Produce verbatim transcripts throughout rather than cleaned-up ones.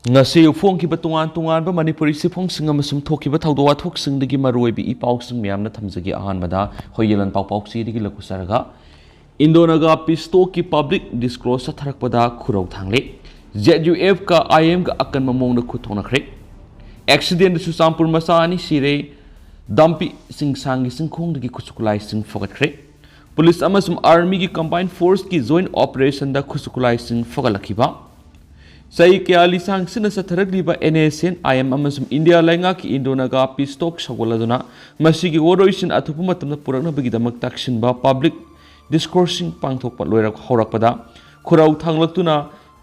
ꯉꯁꯤ ꯐꯣꯡꯈꯤꯕ ꯇꯣꯉꯥꯟ ꯇꯣꯉꯥꯟꯕ ꯃꯅꯤꯄꯨꯔꯤ ꯆꯦꯐꯣꯡꯁꯤꯡ ꯑꯃꯁꯨꯡ ꯊꯣꯛꯈꯤꯕ ꯊꯧꯗꯣꯛ ꯋꯥꯊꯣꯛꯁꯤꯡꯗꯒꯤ ꯃꯔꯨꯑꯣꯏꯕ ꯏ ꯄꯥꯎꯁꯤꯡ ꯃꯌꯥꯝꯅ ꯊꯝꯖꯒꯦ꯫ ꯑꯍꯥꯟꯕꯗ ꯍꯣꯏꯌꯦꯂꯟ ꯄꯥꯎ ꯄꯥꯎꯆꯦꯗꯒꯤ ꯂꯧꯈꯠꯆꯔꯒ, ꯏꯟꯗꯣ ꯅꯥꯒꯥ ꯄꯤꯁ ꯇꯣꯛꯀꯤ ꯄꯕ꯭ꯂꯤꯛ ꯗꯤꯁꯀꯣꯔꯁ ꯆꯠꯊꯔꯛꯄꯗ ꯈꯨꯔꯧ ꯊꯥꯡꯂꯦ꯫ ꯖꯦꯠ ꯌꯨ ꯑꯦꯐꯀ ꯑꯥꯏ ꯑꯦꯝꯒ ꯑꯀꯟꯕ ꯃꯑꯣꯡꯗ ꯈꯨꯠ ꯊꯣꯛꯅꯈ꯭ꯔꯦ꯫ ꯑꯦꯛꯁꯤꯗꯦꯟꯗ ꯆꯨꯔꯆꯥꯟꯄꯨꯔ ꯃꯆꯥ ꯑꯅꯤ ꯁꯤꯔꯦ꯫ ꯗꯝꯄꯤ ꯆꯤꯡꯁꯥꯡꯒꯤ ꯆꯤꯡꯈꯣꯡꯗꯒꯤ ꯈꯨꯠꯁꯨ ꯈꯨꯠꯂꯥꯏꯁꯤꯡ ꯐꯒꯠꯈ꯭ꯔꯦ꯫ ꯄꯨꯂꯤꯁ ꯑꯃꯁꯨꯡ ꯑꯥꯔꯃꯤꯒꯤ ꯀꯝꯕꯥꯏꯟ ꯐꯣꯔꯁꯀꯤ ꯖꯣꯏꯟ ꯑꯣꯄꯔꯦꯁꯟꯗ ꯈꯨꯠꯁꯨ ꯈꯨꯠꯂꯥꯏꯁꯤꯡ ꯐꯒꯠꯂꯛꯈꯤꯕ꯫ ꯆꯍꯤ ꯀꯌꯥ ꯂꯤꯁꯥꯡꯁꯤꯟꯅ ꯆꯠꯊꯔꯛꯂꯤꯕ N S N I M ꯑꯃꯁꯨꯡ ꯏꯟꯗꯤꯌꯥ ꯂꯩꯉꯥꯛꯀꯤ ꯏꯟꯗꯣ ꯅꯥꯒꯥ ꯄꯤꯁ ꯇꯣꯛ ꯁꯧꯒꯠꯂꯗꯨꯅ ꯃꯁꯤꯒꯤ ꯋꯥꯔꯣꯏꯁꯤꯟ ꯑꯊꯨꯕ ꯃꯇꯝꯗ ꯄꯨꯔꯛꯅꯕꯒꯤꯗꯃꯛ ꯇꯛꯁꯤꯟꯕ ꯄꯕ꯭ꯂꯤꯛ ꯗꯤꯁꯀꯣꯔꯁꯁꯤꯡ ꯄꯥꯡꯊꯣꯛꯄ ꯂꯣꯏꯔꯛ ꯍꯧꯔꯛꯄꯗ ꯈꯨꯔꯧ ꯊꯥꯡꯂꯛꯇꯨꯅ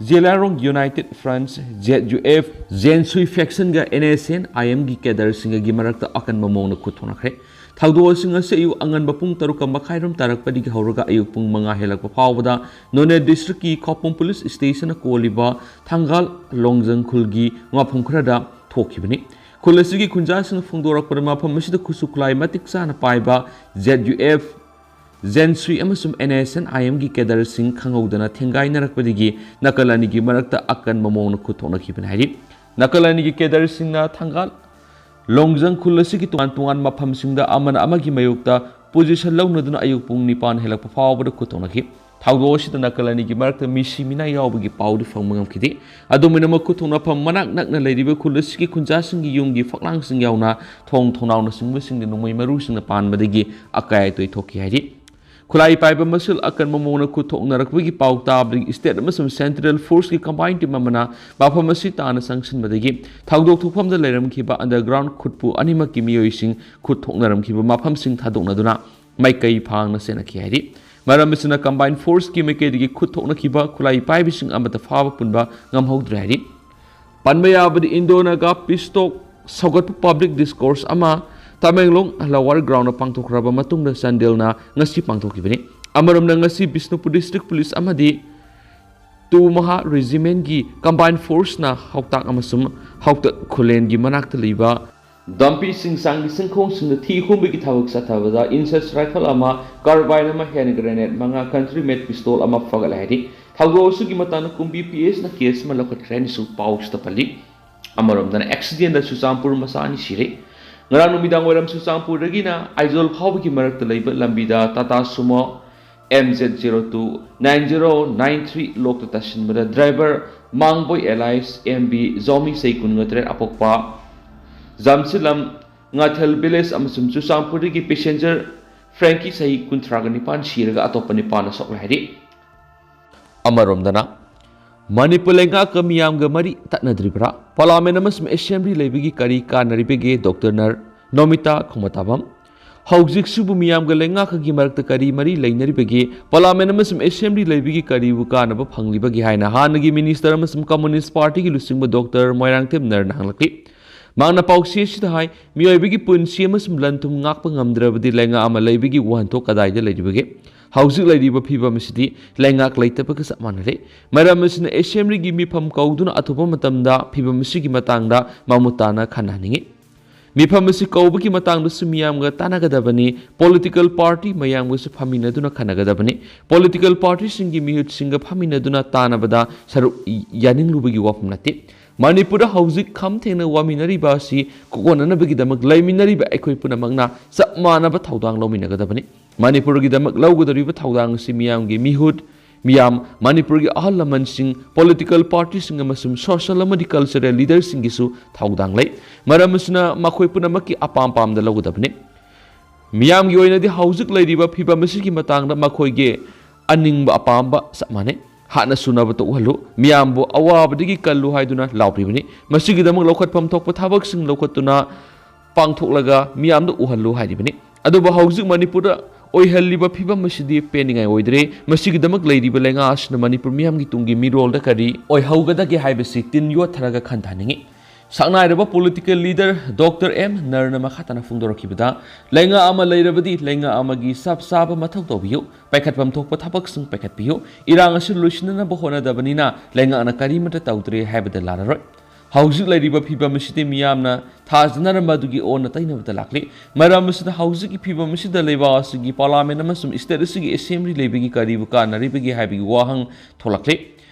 ꯖꯦꯂꯥꯔꯣꯡ united front, Z U F, ꯖꯦꯟꯁꯨꯏ ꯐꯦꯛꯁꯟꯒ ꯑꯦꯟ ꯑꯦꯁ ꯑꯦꯟ ꯑꯥꯏ ꯑꯦꯝꯒꯤ ꯀꯦꯗꯔꯁꯤꯡꯒꯒꯤ ꯃꯔꯛꯇ ꯑꯀꯟꯕ ꯃꯑꯣꯡꯗ ꯈꯨꯠ ꯊꯣꯛꯅꯈ꯭ꯔꯦ꯫ ꯊꯧꯗꯣꯛ ꯑꯁꯤꯡ ꯑꯁꯤ ꯑꯌꯨꯛ ꯑꯉꯟꯕ ꯄꯨꯡ ꯇꯔꯨꯛꯀ ꯃꯈꯥꯏꯔꯣꯝ ꯇꯥꯔꯛꯄꯗꯒꯤ ꯍꯧꯔꯒ ꯑꯌꯨꯛ ꯄꯨꯡ ꯃꯉꯥ ꯍꯦꯜꯂꯛꯄ ꯐꯥꯎꯕꯗ ꯅꯣꯅꯦ ꯗꯤꯁꯇ꯭ꯔꯤꯛꯀꯤ ꯈꯧꯄꯨꯝ ꯄꯨꯂꯤꯁ ꯁ꯭ꯇꯦꯁꯟꯅ ꯀꯣꯜꯂꯤꯕ ꯊꯪꯒꯥꯜ ꯂꯣꯡꯖꯪ ꯈꯨꯜꯒꯤ ꯃꯐꯝ ꯈꯔꯗ ꯊꯣꯛꯈꯤꯕꯅꯤ꯫ ꯈꯨꯜ ꯑꯁꯤꯒꯤ ꯈꯨꯟꯖꯥꯁꯤꯡꯅ ꯐꯣꯡꯗꯣꯔꯛꯄꯗ, ꯃꯐꯝ ꯑꯁꯤꯗ ꯈꯨꯠꯁꯨ ꯈꯨꯠꯂꯥꯏ ꯃꯇꯤꯛ ꯆꯥꯅ ꯄꯥꯏꯕ ꯖꯦꯠ ꯌꯨ ꯑꯦꯐ, ꯖꯦꯟꯁꯨꯏ ꯑꯃꯁꯨꯡ ꯑꯦꯟ ꯑꯦꯁ ꯑꯦꯟ ꯑꯥꯏ ꯑꯦꯝꯒꯤ ꯀꯦꯗꯔꯁꯤꯡ ꯈꯪꯍꯧꯗꯅ ꯊꯦꯡꯒꯥꯏꯅꯔꯛꯄꯗꯒꯤ ꯅꯥꯀꯜ ꯑꯅꯤꯒꯤ ꯃꯔꯛꯇ ꯑꯀꯟꯕ ꯃꯑꯣꯡꯗ ꯈꯨꯠ ꯊꯣꯛꯅꯈꯤꯕꯅꯤ ꯍꯥꯏꯔꯤ꯫ ꯅꯥꯀꯜ ꯑꯅꯤꯒꯤ ꯀꯦꯗꯔꯁꯤꯡꯅ ꯊꯪꯒꯥꯜ ꯂꯣꯡꯖꯪ ꯈꯨꯜ ꯑꯁꯤꯒꯤ ꯇꯣꯉꯥꯟ ꯇꯣꯉꯥꯟꯕ ꯃꯐꯝꯁꯤꯡꯗ ꯑꯃꯅ ꯑꯃꯒꯤ ꯃꯥꯌꯣꯛꯇ ꯄꯣꯖꯤꯁꯟ ꯂꯧꯅꯗꯨꯅ ꯑꯌꯨꯛ ꯄꯨꯡ ꯅꯤꯄꯥꯟ ꯍꯦꯜꯂꯛꯄ ꯐꯥꯎꯕꯗ ꯈꯨꯠ ꯊꯣꯛꯅꯈꯤ꯫ ꯊꯧꯗꯣꯛ ꯑꯁꯤꯗ ꯅꯥꯀꯜ ꯑꯅꯤꯒꯤ ꯃꯔꯛꯇ ꯃꯤꯁꯤ ꯃꯤꯅꯥ ꯌꯥꯎꯕꯒꯤ ꯄꯥꯎꯗꯤ ꯐꯪꯕ ꯉꯝꯈꯤꯗꯦ꯫ ꯑꯗꯨꯝ ꯑꯣꯏꯅꯃꯛ, ꯈꯨꯠ ꯊꯣꯛꯅꯐꯝ ꯃꯅꯥꯛ ꯅꯛꯅ ꯂꯩꯔꯤꯕ ꯈꯨꯜ ꯑꯁꯤꯒꯤ ꯈꯨꯟꯖꯥꯁꯤꯡꯒꯤ ꯌꯨꯝꯒꯤ ꯐꯛꯂꯥꯡꯁꯤꯡ ꯌꯥꯎꯅ ꯊꯣꯡ ꯊꯣꯡꯅꯥꯎꯅꯆꯤꯡꯕꯁꯤꯡꯗ ꯅꯣꯡꯃꯩ ꯃꯔꯨꯁꯤꯡꯅ ꯄꯥꯟꯕꯗꯒꯤ ꯑꯀꯥꯏ ꯑꯇꯣꯏ ꯊꯣꯛꯈꯤ ꯍꯥꯏꯔꯤ꯫ ꯈꯨꯠꯂꯥꯏ ꯄꯥꯏꯕ ꯃꯁꯦꯜ ꯑꯀꯟꯕ ꯃꯑꯣꯡꯗ ꯈꯨꯠ ꯊꯣꯛꯅꯔꯛꯄꯒꯤ ꯄꯥꯎ ꯇꯥꯕꯗꯒꯤ ꯁ꯭ꯇꯦꯠ ꯑꯃꯁꯨꯡ ꯁꯦꯟꯇ꯭ꯔꯦꯜ ꯐꯣꯔꯁꯀꯤ ꯀꯝꯕꯥꯏꯟ ꯇꯤꯝ ꯑꯃꯅ ꯃꯐꯝ ꯑꯁꯤ ꯇꯥꯟꯅ ꯆꯪꯁꯤꯟꯕꯗꯒꯤ ꯊꯧꯗꯣꯛ ꯊꯣꯛꯐꯝꯗ ꯂꯩꯔꯝꯈꯤꯕ ꯑꯟꯗꯔꯒ꯭ꯔꯥꯎꯟ ꯈꯨꯠꯄꯨ ꯑꯅꯤꯃꯛꯀꯤ ꯃꯤꯑꯣꯏꯁꯤꯡ ꯈꯨꯠ ꯊꯣꯛꯅꯔꯝꯈꯤꯕ ꯃꯐꯝꯁꯤꯡ ꯊꯥꯗꯣꯛꯅꯗꯨꯅ ꯃꯥꯏꯀꯩ ꯐꯥꯡꯅ ꯆꯦꯟꯅꯈꯤ ꯍꯥꯏꯔꯤ꯫ ꯃꯔꯝ ꯑꯁꯤꯅ ꯀꯝꯕꯥꯏꯟ ꯐꯣꯔꯁꯀꯤ ꯃꯥꯏꯀꯩꯗꯒꯤ ꯈꯨꯠ ꯊꯣꯛꯅꯈꯤꯕ ꯈꯨꯠꯂꯥꯏ ꯄꯥꯏꯕꯁꯤꯡ ꯑꯃꯠꯇ ꯐꯥꯕ ꯄꯨꯟꯕ ꯉꯝꯍꯧꯗ꯭ꯔꯦ ꯍꯥꯏꯔꯤ꯫ ꯄꯟꯕ ꯌꯥꯕꯗꯤ ꯏꯟꯗꯣ ꯅꯥꯒꯥ ꯄꯤꯁ ꯇꯣꯛ ꯁꯧꯒꯠꯄ ꯄꯕ꯭ꯂꯤꯛ ꯗꯤꯁꯀꯣꯔꯁ ꯑꯃ ꯇꯃꯦꯡꯂꯣꯡ ꯂꯋꯥꯔ ꯒ꯭ꯔꯥꯎꯟꯗ ꯄꯥꯡꯊꯣꯛꯈ꯭ꯔꯕ ꯃꯇꯨꯡꯗ ꯆꯥꯟꯗꯦꯜꯅ ꯉꯁꯤ ꯄꯥꯡꯊꯣꯛꯈꯤꯕꯅꯤ꯫ ꯑꯃꯔꯣꯝꯗ, ꯉꯁꯤ ꯕꯤꯁꯅꯨꯄꯨꯔ ꯗꯤꯁꯇ꯭ꯔꯤꯛ ꯄꯨꯂꯤꯁ ꯑꯃꯗꯤ ꯇꯨ ꯃꯍꯥ ꯔꯦꯖꯤꯃꯦꯟꯒꯤ ꯀꯝꯕꯥꯏꯟ ꯐꯣꯔꯁꯅ ꯍꯥꯎꯇꯥꯛ ꯑꯃꯁꯨꯡ ꯍꯥꯎꯇꯛ ꯈꯨꯂꯦꯟꯒꯤ ꯃꯅꯥꯛꯇ ꯂꯩꯕ ꯗꯝꯄꯤ ꯆꯤꯡꯁꯥꯡꯒꯤ ꯆꯤꯡꯈꯣꯡꯁꯤꯡꯗ ꯊꯤ ꯈꯣꯝꯕꯒꯤ ꯊꯕꯛ ꯆꯠꯊꯕꯗ ꯏꯟꯁꯁ ꯔꯥꯏꯐꯜ ꯑꯃ, ꯀꯥꯔꯕꯥꯏꯟ ꯑꯃ, ꯍꯦꯟ ꯒ꯭ꯔꯦꯅꯦꯗ ꯃꯉꯥ, ꯀꯟꯇ꯭ꯔꯤ ꯃꯦꯗ ꯄꯤꯁꯇꯣꯜ ꯑꯃ ꯐꯒꯠꯂꯦ ꯍꯥꯏꯔꯤ꯫ ꯊꯧꯗꯣꯛ ꯑꯁꯤꯒꯤ ꯃꯇꯥꯡꯗ ꯀꯨꯝꯕꯤ ꯄꯤ ꯑꯦꯁꯅ ꯀꯦꯁ ꯑꯃ ꯂꯧꯈꯠꯈ꯭ꯔꯦ ꯍꯥꯏꯅꯁꯨ ꯄꯥꯎꯁꯤꯗ ꯄꯜꯂꯤ꯫ ꯑꯃꯔꯣꯝꯗꯅ ꯑꯦꯛꯁꯤꯗꯦꯟꯗ ꯆꯨꯔꯆꯥꯟꯄꯨꯔ ꯃꯆꯥ ꯑꯅꯤ ꯁꯤꯔꯦ꯫ ꯉꯔꯥꯡ ꯅꯨꯃꯤꯗꯥꯡ ꯋꯥꯏꯔꯝ ꯆꯨꯔꯆꯥꯟꯄꯨꯔꯗꯒꯤꯅ ꯑꯥꯏꯖꯣꯜ ꯐꯥꯎꯕꯒꯤ ꯃꯔꯛꯇ ꯂꯩꯕ ꯂꯝꯕꯤꯗ Tata Sumo M Z zero two nine zero nine three ꯂꯣꯛꯇ ꯇꯥꯁꯤꯟꯕꯗ driver Mangboi alias M B ꯖꯣꯃꯤ ꯆꯍꯤ ꯀꯨꯟꯒ ꯇꯔꯦꯠ ꯑꯄꯣꯛꯄ ꯖꯥꯝꯁꯤꯂꯝ ꯉꯥꯊꯦꯜ ꯚꯤꯂꯦꯖ ꯑꯃꯁꯨꯡ ꯆꯨꯔꯆꯥꯟꯄꯨꯔꯗꯒꯤ ꯄꯦꯁꯦꯟꯖꯔ ꯐ꯭ꯔꯦꯡꯀꯤ ꯆꯍꯤ ꯀꯨꯟꯊ꯭ꯔꯥꯒ ꯅꯤꯄꯥꯟ ꯁꯤꯔꯒ ꯑꯇꯣꯞꯄ ꯅꯤꯄꯥꯟꯅ ꯁꯣꯛꯂꯦ ꯍꯥꯏꯔꯤ꯫ ꯑꯃꯔꯣꯝꯗꯅ ꯃꯅꯤꯄꯨꯔ ꯂꯩꯉꯥꯛꯀ ꯃꯤꯌꯥꯝꯒ ꯃꯔꯤ ꯇꯠꯅꯗ꯭ꯔꯤꯕ꯭ꯔꯥ? ꯄꯥꯔꯂꯥꯃꯦꯟ ꯑꯃꯁꯨꯡ ꯑꯦꯁꯦꯝꯕ꯭ꯂꯤ ꯂꯩꯕꯒꯤ ꯀꯔꯤ ꯀꯥꯟꯅꯔꯤꯕꯒꯦ? ꯗꯣꯛꯇꯔ ꯅꯔ-, ꯅꯣꯃꯤꯇꯥ ꯈꯣꯡꯕꯊꯥꯕꯝ꯫ ꯍꯧꯖꯤꯛꯁꯤꯕꯨ ꯃꯤꯌꯥꯝꯒ ꯂꯩꯉꯥꯛꯀꯒꯤ ꯃꯔꯛꯇ ꯀꯔꯤ ꯃꯔꯤ ꯂꯩꯅꯔꯤꯕꯒꯦ? ꯄꯥꯔꯂꯥꯃꯦꯟ ꯑꯃꯁꯨꯡ ꯑꯦꯁꯦꯝꯕ꯭ꯂꯤ ꯂꯩꯕꯒꯤ ꯀꯔꯤꯕꯨ ꯀꯥꯟꯅꯕ ꯐꯪꯂꯤꯕꯒꯦ ꯍꯥꯏꯅ ꯍꯥꯟꯅꯒꯤ ꯃꯤꯅꯤꯁꯇꯔ ꯑꯃꯁꯨꯡ ꯀꯝꯃꯨꯅꯤꯁ ꯄꯥꯔꯇꯤꯒꯤ ꯂꯨꯆꯤꯡꯕ ꯗꯣꯛꯇꯔ ꯃꯣꯏꯔꯥꯡꯊꯦꯝ ꯅꯔꯅ ꯍꯪꯂꯛꯂꯤ꯫ ꯃꯍꯥꯛꯅ ꯄꯥꯎꯆꯦ ꯑꯁꯤꯗ ꯍꯥꯏ, ꯃꯤꯑꯣꯏꯕꯒꯤ ꯄꯨꯟꯁꯤ ꯑꯃꯁꯨꯡ ꯂꯟ ꯊꯨꯝ ꯉꯥꯛꯄ ꯉꯝꯗ꯭ꯔꯕꯗꯤ ꯂꯩꯉꯥꯛ ꯑꯃ ꯂꯩꯕꯒꯤ ꯋꯥꯍꯟꯊꯣꯛ ꯀꯗꯥꯏꯗ ꯂꯩꯔꯤꯕꯒꯦ? ꯍꯧꯖꯤꯛ ꯂꯩꯔꯤꯕ ꯐꯤꯕꯝ ꯑꯁꯤꯗꯤ ꯂꯩꯉꯥꯛ ꯂꯩꯇꯕꯒ ꯆꯞ ꯃꯥꯟꯅꯔꯦ꯫ ꯃꯔꯝ ꯑꯁꯤꯅ ꯑꯦꯁꯦꯝꯕ꯭ꯂꯤꯒꯤ ꯃꯤꯐꯝ ꯀꯧꯗꯨꯅ ꯑꯊꯨꯕ ꯃꯇꯝꯗ ꯐꯤꯕꯝ ꯑꯁꯤꯒꯤ ꯃꯇꯥꯡꯗ ꯃꯃꯨꯠ ꯇꯥꯅ ꯈꯟꯅꯍꯟꯅꯤꯡꯏ꯫ ꯃꯤꯐꯝ ꯑꯁꯤ ꯀꯧꯕꯒꯤ ꯃꯇꯥꯡꯗꯁꯨ ꯃꯤꯌꯥꯝꯒ ꯇꯥꯟꯅꯒꯗꯕꯅꯤ꯫ ꯄꯣꯂꯤꯇꯤꯀꯦꯜ ꯄꯥꯔꯇꯤ ꯃꯌꯥꯝꯒꯁꯨ ꯐꯝꯃꯤꯟꯅꯗꯨꯅ ꯈꯟꯅꯒꯗꯕꯅꯤ꯫ ꯄꯣꯂꯤꯇꯤꯀꯦꯜ ꯄꯥꯔꯇꯤꯁꯤꯡꯒꯤ ꯃꯤꯍꯨꯠꯁꯤꯡꯒ ꯐꯝꯃꯤꯟꯅꯗꯨꯅ ꯇꯥꯟꯅꯕꯗ ꯁꯔꯨꯛ ꯌꯥꯅꯤꯡꯂꯨꯕꯒꯤ ꯋꯥꯐꯝ ꯅꯠꯇꯦ꯫ ꯃꯅꯤꯄꯨꯔꯗ ꯍꯧꯖꯤꯛ ꯈꯝ ꯊꯦꯡꯅ ꯋꯥꯃꯤꯟꯅꯔꯤꯕ ꯑꯁꯤ ꯀꯣꯛꯍꯟꯅꯅꯕꯒꯤꯗꯃꯛ ꯂꯩꯃꯤꯟꯅꯔꯤꯕ ꯑꯩꯈꯣꯏ ꯄꯨꯝꯅꯃꯛꯅ ꯆꯞ ꯃꯥꯟꯅꯕ ꯊꯧꯗꯥꯡ ꯂꯧꯃꯤꯟꯅꯒꯗꯕꯅꯤ꯫ ꯃꯅꯤꯄꯨꯔꯒꯤꯗꯃꯛ ꯂꯧꯒꯗꯧꯔꯤꯕ ꯊꯧꯗꯥꯡ ꯑꯁꯤ ꯃꯤꯌꯥꯝꯒꯤ ꯃꯤꯍꯨꯠ, ꯃꯤꯌꯥꯝ, ꯃꯅꯤꯄꯨꯔꯒꯤ ꯑꯍꯜ ꯂꯃꯟꯁꯤꯡ, ꯄꯣꯂꯤꯇꯤꯀꯦꯜ ꯄꯥꯔꯇꯤꯁꯤꯡ ꯑꯃꯁꯨꯡ ꯁꯣꯁꯤꯌꯦꯜ ꯑꯃꯗꯤ ꯀꯜꯆꯔꯦꯜ ꯂꯤꯗꯔꯁꯤꯡꯒꯤꯁꯨ ꯊꯧꯗꯥꯡ ꯂꯩ꯫ ꯃꯔꯝ ꯑꯁꯤꯅ ꯃꯈꯣꯏ ꯄꯨꯝꯅꯃꯛꯀꯤ ꯑꯄꯥꯝ ꯄꯥꯝꯗ ꯂꯧꯒꯗꯕꯅꯤ꯫ ꯃꯤꯌꯥꯝꯒꯤ ꯑꯣꯏꯅꯗꯤ ꯍꯧꯖꯤꯛ ꯂꯩꯔꯤꯕ ꯐꯤꯕꯝ ꯑꯁꯤꯒꯤ ꯃꯇꯥꯡꯗ ꯃꯈꯣꯏꯒꯤ ꯑꯅꯤꯡꯕ ꯑꯄꯥꯝꯕ ꯆꯞ ꯃꯥꯟꯅꯩ꯫ ꯍꯥꯠꯅ ꯁꯨꯅꯕ ꯇꯣꯛꯍꯜꯂꯨ, ꯃꯤꯌꯥꯝꯕꯨ ꯑꯋꯥꯕꯗꯒꯤ ꯀꯜꯂꯨ ꯍꯥꯏꯗꯨꯅ ꯂꯥꯎꯔꯤꯕꯅꯤ꯫ ꯃꯁꯤꯒꯤꯗꯃꯛ ꯂꯧꯈꯠꯐꯝ ꯊꯣꯛꯄ ꯊꯕꯛꯁꯤꯡ ꯂꯧꯈꯠꯇꯨꯅ ꯄꯥꯡꯊꯣꯛꯂꯒ ꯃꯤꯌꯥꯝꯗ ꯎꯍꯜꯂꯨ ꯍꯥꯏꯔꯤꯕꯅꯤ꯫ ꯑꯗꯨꯕꯨ ꯍꯧꯖꯤꯛ ꯃꯅꯤꯄꯨꯔꯗ ꯑꯣꯏꯍꯜꯂꯤꯕ ꯐꯤꯕꯝ ꯑꯁꯤꯗꯤ ꯄꯦꯟꯅꯤꯡꯉꯥꯏ ꯑꯣꯏꯗ꯭ꯔꯦ꯫ ꯃꯁꯤꯒꯤꯗꯃꯛ ꯂꯩꯔꯤꯕ ꯂꯩꯉꯥꯛ ꯑꯁꯤꯅ ꯃꯅꯤꯄꯨꯔ ꯃꯤꯌꯥꯝꯒꯤ ꯇꯨꯡꯒꯤ ꯃꯤꯔꯣꯜꯗ ꯀꯔꯤ ꯑꯣꯏꯍꯧꯒꯗꯒꯦ ꯍꯥꯏꯕꯁꯤ ꯇꯤꯟ ꯌꯣꯠꯊꯔꯒ ꯈꯟꯊꯅꯤꯡꯏ꯫ ꯁꯛꯅꯥꯏꯔꯕ ꯄꯣꯂꯤꯇꯤꯀꯦꯜ ꯂꯤꯗꯔ ꯗꯣꯛꯇꯔ ꯑꯦꯝ ꯅꯔꯅ ꯃꯈꯥ ꯇꯥꯅ ꯐꯣꯡꯗꯣꯔꯛꯈꯤꯕꯗ, ꯂꯩꯉꯥꯛ ꯑꯃ ꯂꯩꯔꯕꯗꯤ ꯂꯩꯉꯥꯛ ꯑꯃꯒꯤ ꯆꯞ ꯆꯥꯕ ꯃꯊꯧ ꯇꯧꯕꯤꯌꯨ, ꯄꯥꯏꯈꯠꯐꯝ ꯊꯣꯛꯄ ꯊꯕꯛꯁꯤꯡ ꯄꯥꯏꯈꯠꯄꯤꯌꯨ꯫ ꯏꯔꯥꯡ ꯑꯁꯤ ꯂꯣꯏꯁꯤꯟꯅꯅꯕ ꯍꯣꯠꯅꯗꯕꯅꯤꯅ ꯂꯩꯉꯥꯛꯅ ꯀꯔꯤꯃꯠꯇ ꯇꯧꯗ꯭ꯔꯦ ꯍꯥꯏꯕꯗ ꯂꯥꯜꯂꯔꯣꯏ꯫ ꯍꯧꯖꯤꯛ ꯂꯩꯔꯤꯕ ꯐꯤꯕꯝ ꯑꯁꯤꯗꯤ ꯃꯤꯌꯥꯝꯅ ꯊꯥꯖꯅꯔꯝꯕ ꯑꯗꯨꯒꯤ ꯑꯣꯟꯅ ꯇꯩꯅꯕꯗ ꯂꯥꯛꯂꯤ꯫ ꯃꯔꯝ ꯑꯁꯤꯅ ꯍꯧꯖꯤꯛꯀꯤ ꯐꯤꯕꯝ ꯑꯁꯤꯗ ꯂꯩꯕꯥꯛ ꯑꯁꯤꯒꯤ ꯄꯥꯔꯂꯥꯃꯦꯟ ꯑꯃꯁꯨꯡ ꯁ꯭ꯇꯦꯠ ꯑꯁꯤꯒꯤ ꯑꯦꯁꯦꯝꯕ꯭ꯂꯤ ꯂꯩꯕꯒꯤ ꯀꯔꯤꯕꯨ ꯀꯥꯟꯅꯔꯤꯕꯒꯦ ꯍꯥꯏꯕꯒꯤ ꯋꯥꯍꯪ ꯊꯣꯛꯂꯛꯂꯤ꯫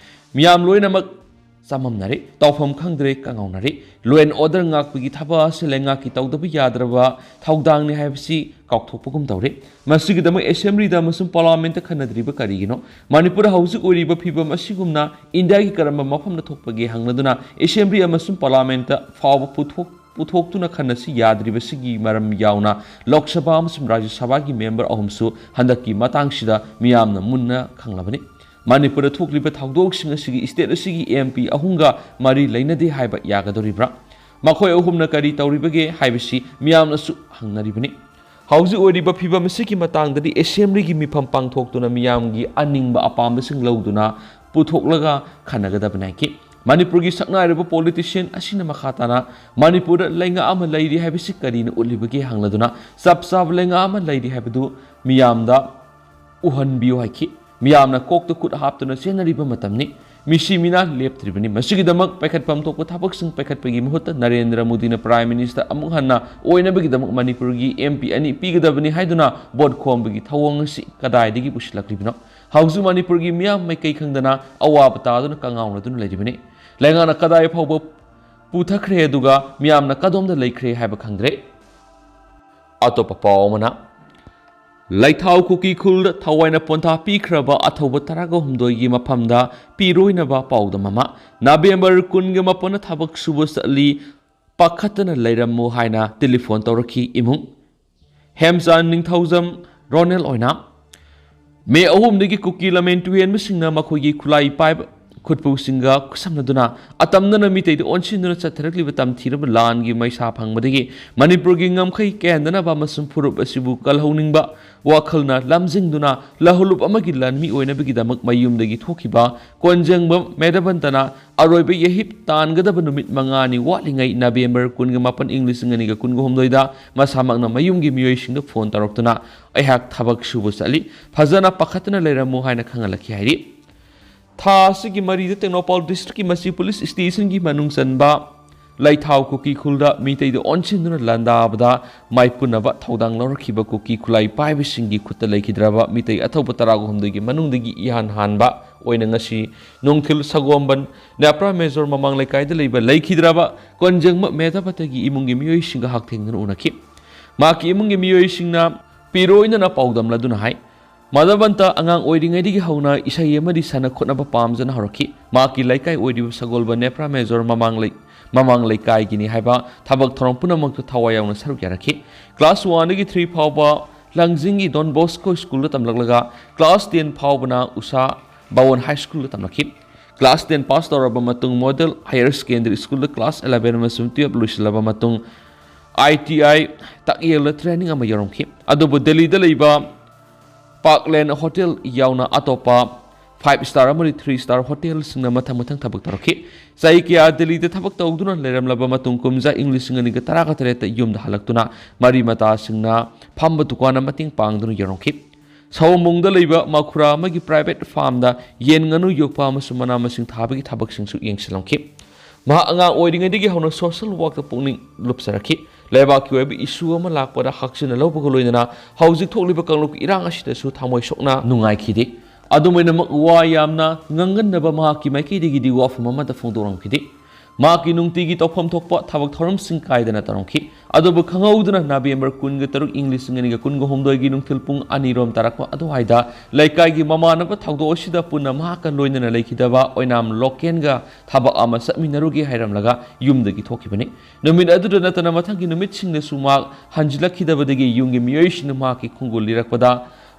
ꯃꯤꯌꯥꯝ ꯂꯣꯏꯅꯃꯛ ꯆꯃꯝꯅꯔꯦ, ꯇꯧꯐꯝ ꯈꯪꯗ꯭ꯔꯦ, ꯀꯪꯉꯧꯅꯔꯦ꯫ Law and order ꯉꯥꯛꯄꯒꯤ ꯊꯕꯛ ꯑꯁꯤ ꯂꯩꯉꯥꯛꯀꯤ ꯇꯧꯗꯕ ꯌꯥꯗ꯭ꯔꯕ ꯊꯧꯗꯥꯡꯅꯤ ꯍꯥꯏꯕꯁꯤ ꯀꯥꯎꯊꯣꯛꯄꯒꯨꯝ ꯇꯧꯔꯦ꯫ ꯃꯁꯤꯒꯤꯗꯃꯛ ꯑꯦꯁꯦꯝꯕ꯭ꯂꯤꯗ ꯑꯃꯁꯨꯡ ꯄꯥꯔꯂꯥꯃꯦꯟꯇ ꯈꯟꯅꯗ꯭ꯔꯤꯕ ꯀꯔꯤꯒꯤꯅꯣ? ꯃꯅꯤꯄꯨꯔꯗ ꯍꯧꯖꯤꯛ ꯑꯣꯏꯔꯤꯕ ꯐꯤꯕꯝ ꯑꯁꯤꯒꯨꯝꯅ ꯏꯟꯗꯤꯌꯥꯒꯤ ꯀꯔꯝꯕ ꯃꯐꯝꯗ ꯊꯣꯛꯄꯒꯦ ꯍꯪꯂꯗꯨꯅ ꯑꯦꯁꯦꯝꯕ꯭ꯂꯤ ꯑꯃꯁꯨꯡ ꯄꯥꯔꯂꯥꯃꯦꯟꯇ ꯐꯥꯎꯕ ꯄꯨꯊꯣꯛ-, ꯄꯨꯊꯣꯛꯇꯨꯅ ꯈꯟꯅꯁꯤ ꯌꯥꯗ꯭ꯔꯤꯕꯁꯤꯒꯤ ꯃꯔꯝ ꯌꯥꯎꯅ ꯂꯣꯛ ꯁꯚꯥ ꯑꯃꯁꯨꯡ ꯔꯥꯖ꯭ꯌ ꯁꯚꯥꯒꯤ ꯃꯦꯝꯕꯔ ꯑꯍꯨꯝꯁꯨ ꯍꯟꯗꯛꯀꯤ ꯃꯇꯥꯡꯁꯤꯗ ꯃꯤꯌꯥꯝꯅ ꯃꯨꯟꯅ ꯈꯪꯂꯕꯅꯤ꯫ ꯃꯅꯤꯄꯨꯔꯗ ꯊꯣꯛꯂꯤꯕ ꯊꯧꯗꯣꯛꯁꯤꯡ ꯑꯁꯤꯒꯤ ꯁ꯭ꯇꯦꯠ ꯑꯁꯤꯒꯤ ꯑꯦꯝ ꯄꯤ ꯑꯍꯨꯝꯒ ꯃꯔꯤ ꯂꯩꯅꯗꯦ ꯍꯥꯏꯕ ꯌꯥꯒꯗꯧꯔꯤꯕ꯭ꯔꯥ? ꯃꯈꯣꯏ ꯑꯍꯨꯝꯅ ꯀꯔꯤ ꯇꯧꯔꯤꯕꯒꯦ ꯍꯥꯏꯕꯁꯤ ꯃꯤꯌꯥꯝꯅꯁꯨ ꯍꯪꯅꯔꯤꯕꯅꯤ꯫ ꯍꯧꯖꯤꯛ ꯑꯣꯏꯔꯤꯕ ꯐꯤꯕꯝ ꯑꯁꯤꯒꯤ ꯃꯇꯥꯡꯗꯗꯤ ꯑꯦꯁꯦꯝꯕ꯭ꯂꯤꯒꯤ ꯃꯤꯐꯝ ꯄꯥꯡꯊꯣꯛꯇꯨꯅ ꯃꯤꯌꯥꯝꯒꯤ ꯑꯅꯤꯡꯕ ꯑꯄꯥꯝꯕꯁꯤꯡ ꯂꯧꯗꯨꯅ ꯄꯨꯊꯣꯛꯂꯒ ꯈꯟꯅꯒꯗꯕꯅꯤ ꯍꯥꯏꯈꯤ꯫ ꯃꯅꯤꯄꯨꯔꯒꯤ ꯁꯛꯅꯥꯏꯔꯕ ꯄꯣꯂꯤꯇꯤꯁꯤꯌꯟ ꯑꯁꯤꯅ ꯃꯈꯥ ꯇꯥꯅ ꯃꯅꯤꯄꯨꯔꯗ ꯂꯩꯉꯥꯛ ꯑꯃ ꯂꯩꯔꯤ ꯍꯥꯏꯕꯁꯤ ꯀꯔꯤꯅ ꯎꯠꯂꯤꯕꯒꯦ ꯍꯪꯂꯗꯨꯅ ꯆꯞ ꯆꯥꯕ ꯂꯩꯉꯥꯛ ꯑꯃ ꯂꯩꯔꯤ ꯍꯥꯏꯕꯗꯨ ꯃꯤꯌꯥꯝꯗ ꯎꯍꯟꯕꯤꯌꯨ ꯍꯥꯏꯈꯤ꯫ ꯃꯤꯌꯥꯝꯅ ꯀꯣꯛꯇ ꯈꯨꯠ ꯍꯥꯞꯇꯨꯅ ꯆꯦꯟꯅꯔꯤꯕ ꯃꯇꯝꯅꯤ꯫ ꯃꯤꯁꯤ ꯃꯤꯅꯥ ꯂꯦꯞꯇ꯭ꯔꯤꯕꯅꯤ꯫ ꯃꯁꯤꯒꯤꯗꯃꯛ ꯄꯥꯏꯈꯠꯐꯝ ꯊꯣꯛꯄ ꯊꯕꯛꯁꯤꯡ ꯄꯥꯏꯈꯠꯄꯒꯤ ꯃꯍꯨꯠꯇ ꯅꯔꯦꯟꯗ꯭ꯔ ꯃꯣꯗꯤꯅ ꯄ꯭ꯔꯥꯏꯝ ꯃꯤꯅꯤꯁꯇꯔ ꯑꯃꯨꯛ ꯍꯟꯅ ꯑꯣꯏꯅꯕꯒꯤꯗꯃꯛ ꯃꯅꯤꯄꯨꯔꯒꯤ ꯑꯦꯝ ꯄꯤ ꯑꯅꯤ ꯄꯤꯒꯗꯕꯅꯤ ꯍꯥꯏꯗꯨꯅ ꯚꯣꯠ ꯈꯣꯝꯕꯒꯤ ꯊꯧꯑꯣꯡ ꯑꯁꯤ ꯀꯗꯥꯏꯗꯒꯤ ꯄꯨꯁꯤꯜꯂꯛꯂꯤꯕꯅꯣ? ꯍꯧꯖꯤꯛ ꯃꯅꯤꯄꯨꯔꯒꯤ ꯃꯤꯌꯥꯝ ꯃꯥꯏꯀꯩ ꯈꯪꯗꯅ ꯑꯋꯥꯕ ꯇꯥꯗꯨꯅ ꯀꯉꯥꯎꯅꯗꯨꯅ ꯂꯩꯔꯤꯕꯅꯤ꯫ ꯂꯩꯉꯥꯛꯅ ꯀꯗꯥꯏ ꯐꯥꯎꯕ ꯄꯨꯊꯈ꯭ꯔꯦ ꯑꯗꯨꯒ ꯃꯤꯌꯥꯝꯅ ꯀꯗꯣꯝꯗ ꯂꯩꯈ꯭ꯔꯦ ꯍꯥꯏꯕ ꯈꯪꯗ꯭ꯔꯦ꯫ ꯑꯇꯣꯞꯄ ꯄꯥꯎ ꯑꯃꯅ, ꯂꯩꯊꯥꯎ ꯀꯨꯀꯤ ꯈꯨꯜꯗ ꯊꯋꯥꯏꯅ ꯄꯣꯟꯊꯥ ꯄꯤꯈ꯭ꯔꯕ ꯑꯊꯧꯕ ꯇꯔꯥꯒ ꯍꯨꯝꯗꯣꯏꯒꯤ ꯃꯐꯝꯗ ꯄꯤꯔꯣꯏꯅꯕ ꯄꯥꯎꯗꯝ ꯑꯃ꯫ ꯅꯕꯦꯝꯕꯔ ꯀꯨꯟꯒ ꯃꯥꯄꯟꯗ ꯊꯕꯛ ꯁꯨꯕ ꯆꯠꯂꯤ, ꯄꯥꯈꯠꯇꯅ ꯂꯩꯔꯝꯃꯨ ꯍꯥꯏꯅ ꯇꯦꯂꯤꯐꯣꯟ ꯇꯧꯔꯛꯈꯤ ꯏꯃꯨꯡ꯫ ꯍꯦꯝꯆꯥꯟ ꯅꯤꯡꯊꯧꯖꯝ ꯔꯣꯅꯦꯜ ꯑꯣꯏꯅ ꯃꯦ ꯑꯍꯨꯝꯗꯒꯤ ꯀꯨꯀꯤ ꯂꯃꯦꯟ ꯇꯨꯍꯦꯟꯕꯁꯤꯡꯅ ꯃꯈꯣꯏꯒꯤ ꯈꯨꯠꯂꯥꯏ ꯄꯥꯏꯕ ꯈꯨꯠꯄꯨꯁꯤꯡꯒ ꯈꯨꯠꯁꯝꯅꯗꯨꯅ ꯑꯇꯝꯅꯅ ꯃꯤꯇꯩꯗ ꯑꯣꯟꯁꯤꯟꯗꯨꯅ ꯆꯠꯊꯔꯛꯂꯤꯕ ꯇꯝꯊꯤꯔꯕ ꯂꯥꯟꯒꯤ ꯃꯩꯁꯥ ꯐꯪꯕꯗꯒꯤ ꯃꯅꯤꯄꯨꯔꯒꯤ ꯉꯝꯈꯩ ꯀꯥꯏꯍꯟꯗꯅꯕ ꯑꯃꯁꯨꯡ ꯐꯨꯔꯨꯞ ꯑꯁꯤꯕꯨ ꯀꯜꯍꯧꯅꯤꯡꯕ ꯋꯥꯈꯜꯅ ꯂꯝꯖꯤꯡꯗꯨꯅ ꯂꯍꯨꯂꯨꯞ ꯑꯃꯒꯤ ꯂꯥꯟꯃꯤ ꯑꯣꯏꯅꯕꯒꯤꯗꯃꯛ ꯃꯌꯨꯝꯗꯒꯤ ꯊꯣꯛꯈꯤꯕ ꯀꯣꯟꯖꯪꯕ ꯃꯦꯗꯕꯟꯇꯅ ꯑꯔꯣꯏꯕ ꯌꯩꯍꯤꯞ ꯇꯥꯟꯒꯗꯕ ꯅꯨꯃꯤꯠ ꯃꯉꯥꯅꯤ ꯋꯥꯠꯂꯤꯉꯩ ꯅꯕꯦꯝꯕꯔ ꯀꯨꯟꯒ ꯃꯥꯄꯟ, ꯏꯪ ꯂꯤꯁꯤꯡ ꯑꯅꯤꯒ ꯀꯨꯟꯒ ꯍꯨꯝꯗꯣꯏꯗ ꯃꯁꯥꯃꯛꯅ ꯃꯌꯨꯝꯒꯤ ꯃꯤꯑꯣꯏꯁꯤꯡꯗ ꯐꯣꯟ ꯇꯧꯔꯛꯇꯨꯅ ꯑꯩꯍꯥꯛ ꯊꯕꯛ ꯁꯨꯕ ꯆꯠꯂꯤ, ꯐꯖꯅ ꯄꯥꯈꯠꯇꯅ ꯂꯩꯔꯝꯃꯨ ꯍꯥꯏꯅ ꯈꯪꯍꯜꯂꯛꯈꯤ ꯍꯥꯏꯔꯤ꯫ ꯊꯥ ꯑꯁꯤꯒꯤ ꯃꯔꯤꯗ ꯇꯦꯡꯅꯧꯄꯜ ꯗꯤꯁꯇ꯭ꯔꯤꯛꯀꯤ ꯃꯁꯤ ꯄꯨꯂꯤꯁ ꯁ꯭ꯇꯦꯁꯟꯒꯤ ꯃꯅꯨꯡ ꯆꯟꯕ ꯂꯩꯊꯥꯎ ꯀꯨꯀꯤ ꯈꯨꯜꯗ ꯃꯤꯇꯩꯗ ꯑꯣꯟꯁꯤꯟꯗꯨꯅ ꯂꯥꯟꯗꯥꯕꯗ ꯃꯥꯏꯄꯨꯅꯕ ꯊꯧꯗꯥꯡ ꯂꯧꯔꯛꯈꯤꯕ ꯀꯨꯀꯤ ꯈꯨꯠꯂꯥꯏ ꯄꯥꯏꯕꯁꯤꯡꯒꯤ ꯈꯨꯠꯇ ꯂꯩꯈꯤꯗ꯭ꯔꯕ ꯃꯤꯇꯩ ꯑꯊꯧꯕ ꯇꯔꯥꯒ ꯍꯨꯝꯗꯣꯏꯒꯤ ꯃꯅꯨꯡꯗꯒꯤ ꯏꯍꯥꯟ ꯍꯥꯟꯕ ꯑꯣꯏꯅ ꯉꯁꯤ ꯅꯨꯡꯊꯤꯜ ꯁꯒꯣꯝꯕꯟ ꯅꯦꯄ꯭ꯔꯥ ꯃꯦꯖꯣꯔ ꯃꯃꯥꯡ ꯂꯩꯀꯥꯏꯗ ꯂꯩꯕ ꯂꯩꯈꯤꯗ꯭ꯔꯕ ꯀꯣꯟꯖꯦꯡꯃ ꯃꯦꯙꯥꯄꯇꯒꯤ ꯏꯃꯨꯡꯒꯤ ꯃꯤꯑꯣꯏꯁꯤꯡꯒ ꯍꯛꯊꯦꯡꯅꯗꯨꯅ ꯎꯅꯈꯤ꯫ ꯃꯍꯥꯛꯀꯤ ꯏꯃꯨꯡꯒꯤ ꯃꯤꯑꯣꯏꯁꯤꯡꯅ ꯄꯤꯔꯣꯏꯅꯅ ꯄꯥꯎꯗꯝꯂꯗꯨꯅ ꯍꯥꯏ, ꯃꯥꯙꯕꯟꯇ ꯑꯉꯥꯡ ꯑꯣꯏꯔꯤꯉꯩꯗꯒꯤ ꯍꯧꯅ ꯏꯁꯩ ꯑꯃꯗꯤ ꯁꯥꯟꯅ ꯈꯣꯠꯅꯕ ꯄꯥꯝꯖꯅ ꯍꯧꯔꯛꯈꯤ꯫ ꯃꯍꯥꯛꯀꯤ ꯂꯩꯀꯥꯏ ꯑꯣꯏꯔꯤꯕ ꯁꯒꯣꯜꯕꯟ ꯅꯦꯄ꯭ꯔꯥ ꯃꯦꯖꯣꯔ ꯃꯃꯥꯡ ꯂꯩ-, ꯃꯃꯥꯡ ꯂꯩꯀꯥꯏꯒꯤꯅꯤ ꯍꯥꯏꯕ ꯊꯕꯛ ꯊꯧꯔꯝ ꯄꯨꯝꯅꯃꯛꯇ ꯊꯋꯥꯏ ꯌꯥꯎꯅ ꯁꯔꯨꯛ ꯌꯥꯔꯛꯈꯤ꯫ ꯀ꯭ꯂꯥꯁ ꯋꯥꯟꯗꯒꯤ ꯊ꯭ꯔꯤ ꯐꯥꯎꯕ ꯂꯪꯖꯤꯡꯒꯤ ꯗꯣꯟ ꯕꯣꯁꯀꯣ ꯁ꯭ꯀꯨꯜꯗ ꯇꯝꯂꯛꯂꯒ ꯀ꯭ꯂꯥꯁ ꯇꯦꯟ ꯐꯥꯎꯕꯅ ꯎꯁꯥ ꯕꯥꯋꯣꯟ ꯍꯥꯏ ꯁ꯭ꯀꯨꯜꯗ ꯇꯝꯂꯛꯈꯤ꯫ ꯀ꯭ꯂꯥꯁ ꯇꯦꯟ ꯄꯥꯁ ꯇꯧꯔꯕ ꯃꯇꯨꯡ ꯃꯣꯗꯦꯜ ꯍꯥꯌꯔ ꯁꯦꯀꯦꯟꯗꯔꯤ ꯁ꯭ꯀꯨꯜꯗ ꯀ꯭ꯂꯥꯁ ꯑꯦꯂꯚꯦꯟ ꯑꯃꯁꯨꯡ ꯇꯨꯌꯦꯜꯞ ꯂꯣꯏꯁꯤꯜꯂꯕ ꯃꯇꯨꯡ ꯑꯥꯏ ꯇꯤ ꯑꯥꯏ ꯇꯥꯛꯌꯦꯜꯗ ꯇ꯭ꯔꯦꯅꯤꯡ ꯑꯃ ꯌꯧꯔꯝꯈꯤ꯫ ꯑꯗꯨꯕꯨ ꯗꯦꯜꯂꯤꯗ ꯂꯩꯕ ꯄꯥꯛꯂꯦꯟ ꯍꯣꯇꯦꯜ ꯌꯥꯎꯅ ꯑꯇꯣꯞꯄ ꯐꯥꯏꯚ ꯁ꯭ꯇꯥꯔ ꯑꯃꯗꯤ ꯊ꯭ꯔꯤ ꯁ꯭ꯇꯥꯔ ꯍꯣꯇꯦꯜꯁꯤꯡꯅ ꯃꯊꯪ ꯃꯊꯪ ꯊꯕꯛ ꯇꯧꯔꯛꯈꯤ꯫ ꯆꯍꯤ ꯀꯌꯥ ꯗꯦꯜꯂꯤꯗ ꯊꯕꯛ ꯇꯧꯗꯨꯅ ꯂꯩꯔꯝꯂꯕ ꯃꯇꯨꯡ, ꯀꯨꯝꯖꯥ ꯏꯪ ꯂꯤꯁꯤꯡ ꯑꯅꯤꯒ ꯇꯔꯥꯒ ꯇꯔꯦꯠꯇ ꯌꯨꯝꯗ ꯍꯜꯂꯛꯇꯨꯅ ꯃꯔꯤ ꯃꯇꯥꯁꯤꯡꯅ ꯐꯝꯕ ꯗꯨꯀꯥꯟꯗ ꯃꯇꯦꯡ ꯄꯥꯡꯗꯨꯅ ꯌꯧꯔꯝꯈꯤ꯫ ꯁꯑꯣꯝꯕꯨꯡꯗ ꯂꯩꯕ ꯃꯈꯨꯔꯥ ꯑꯃꯒꯤ ꯄ꯭ꯔꯥꯏꯚꯦꯠ ꯐꯥꯔꯝꯗ ꯌꯦꯟ ꯉꯥꯅꯨ ꯌꯣꯛꯄ ꯑꯃꯁꯨꯡ ꯃꯅꯥ ꯃꯁꯤꯡ ꯊꯥꯕꯒꯤ ꯊꯕꯛꯁꯤꯡꯁꯨ ꯌꯦꯡꯁꯤꯜꯂꯝꯈꯤ꯫ ꯃꯍꯥꯛ ꯑꯉꯥꯡ ꯑꯣꯏꯔꯤꯉꯩꯗꯒꯤ ꯍꯧꯅ ꯁꯣꯁꯦꯜ ꯋꯥꯔꯛꯇ ꯄꯨꯛꯅꯤꯡ ꯂꯨꯞꯆꯔꯛꯈꯤ꯫ ꯂꯩꯕꯥꯛꯀꯤ ꯑꯣꯏꯕ ꯏꯁꯨ ꯑꯃ ꯂꯥꯛꯄꯗ ꯍꯛꯆꯤꯟꯅ ꯂꯧꯕꯒ ꯂꯣꯏꯅꯅ ꯍꯧꯖꯤꯛ ꯊꯣꯛꯂꯤꯕ ꯀꯥꯡꯂꯨꯞꯀꯤ ꯏꯔꯥꯡ ꯑꯁꯤꯗꯁꯨ ꯊꯃꯣꯏ ꯁꯣꯛꯅ ꯅꯨꯡꯉꯥꯏꯈꯤꯗꯦ꯫ ꯑꯗꯨꯃꯥꯏꯅꯃꯛ ꯋꯥ ꯌꯥꯝꯅ ꯉꯥꯡꯒꯟꯅꯕ ꯃꯍꯥꯛꯀꯤ ꯃꯥꯏꯀꯩꯗꯒꯤꯗꯤ ꯋꯥꯐꯝ ꯑꯃꯠꯇ ꯐꯣꯡꯗꯣꯔꯝꯈꯤꯗꯦ꯫ ꯃꯍꯥꯛꯀꯤ ꯅꯨꯡꯇꯤꯒꯤ ꯇꯧꯐꯝ ꯊꯣꯛꯄ ꯊꯕꯛ ꯊꯧꯔꯝꯁꯤꯡ ꯀꯥꯏꯗꯅ ꯇꯧꯔꯝꯈꯤ꯫ ꯑꯗꯨꯕꯨ ꯈꯪꯍꯧꯗꯅ ꯅꯕꯦꯝꯕꯔ ꯀꯨꯟꯒ ꯇꯔꯨꯛ ꯏꯪ ꯂꯤꯁꯤꯡ ꯑꯅꯤꯒ ꯀꯨꯟꯒ ꯍꯨꯝꯗꯣꯏꯒꯤ ꯅꯨꯡꯊꯤꯜ ꯄꯨꯡ ꯑꯅꯤꯔꯣꯝ ꯇꯥꯔꯛꯄ ꯑꯗꯨꯋꯥꯏꯗ ꯂꯩꯀꯥꯏꯒꯤ ꯃꯃꯥꯟꯅꯕ ꯊꯧꯗꯣꯛ ꯑꯁꯤꯗ ꯄꯨꯟꯅ ꯃꯍꯥꯛꯀ ꯂꯣꯏꯅꯅ ꯂꯩꯈꯤꯗꯕ ꯑꯣꯏꯅꯥꯝ ꯂꯣꯀꯦꯟꯒ ꯊꯕꯛ ꯑꯃ ꯆꯠꯃꯤꯟꯅꯔꯨꯒꯦ ꯍꯥꯏꯔꯝꯂꯒ ꯌꯨꯝꯗꯒꯤ ꯊꯣꯛꯈꯤꯕꯅꯤ꯫ ꯅꯨꯃꯤꯠ ꯑꯗꯨꯗ ꯅꯠꯇꯅ ꯃꯊꯪꯒꯤ ꯅꯨꯃꯤꯠꯁꯤꯡꯗꯁꯨ ꯃꯍꯥꯛ ꯍꯟꯖꯤꯜꯂꯛꯈꯤꯗꯕꯗꯒꯤ ꯌꯨꯝꯒꯤ ꯃꯤꯑꯣꯏꯁꯤꯡꯅ ꯃꯍꯥꯛꯀꯤ ꯈꯣꯡꯒꯨꯜ ꯂꯤꯔꯛꯄꯗ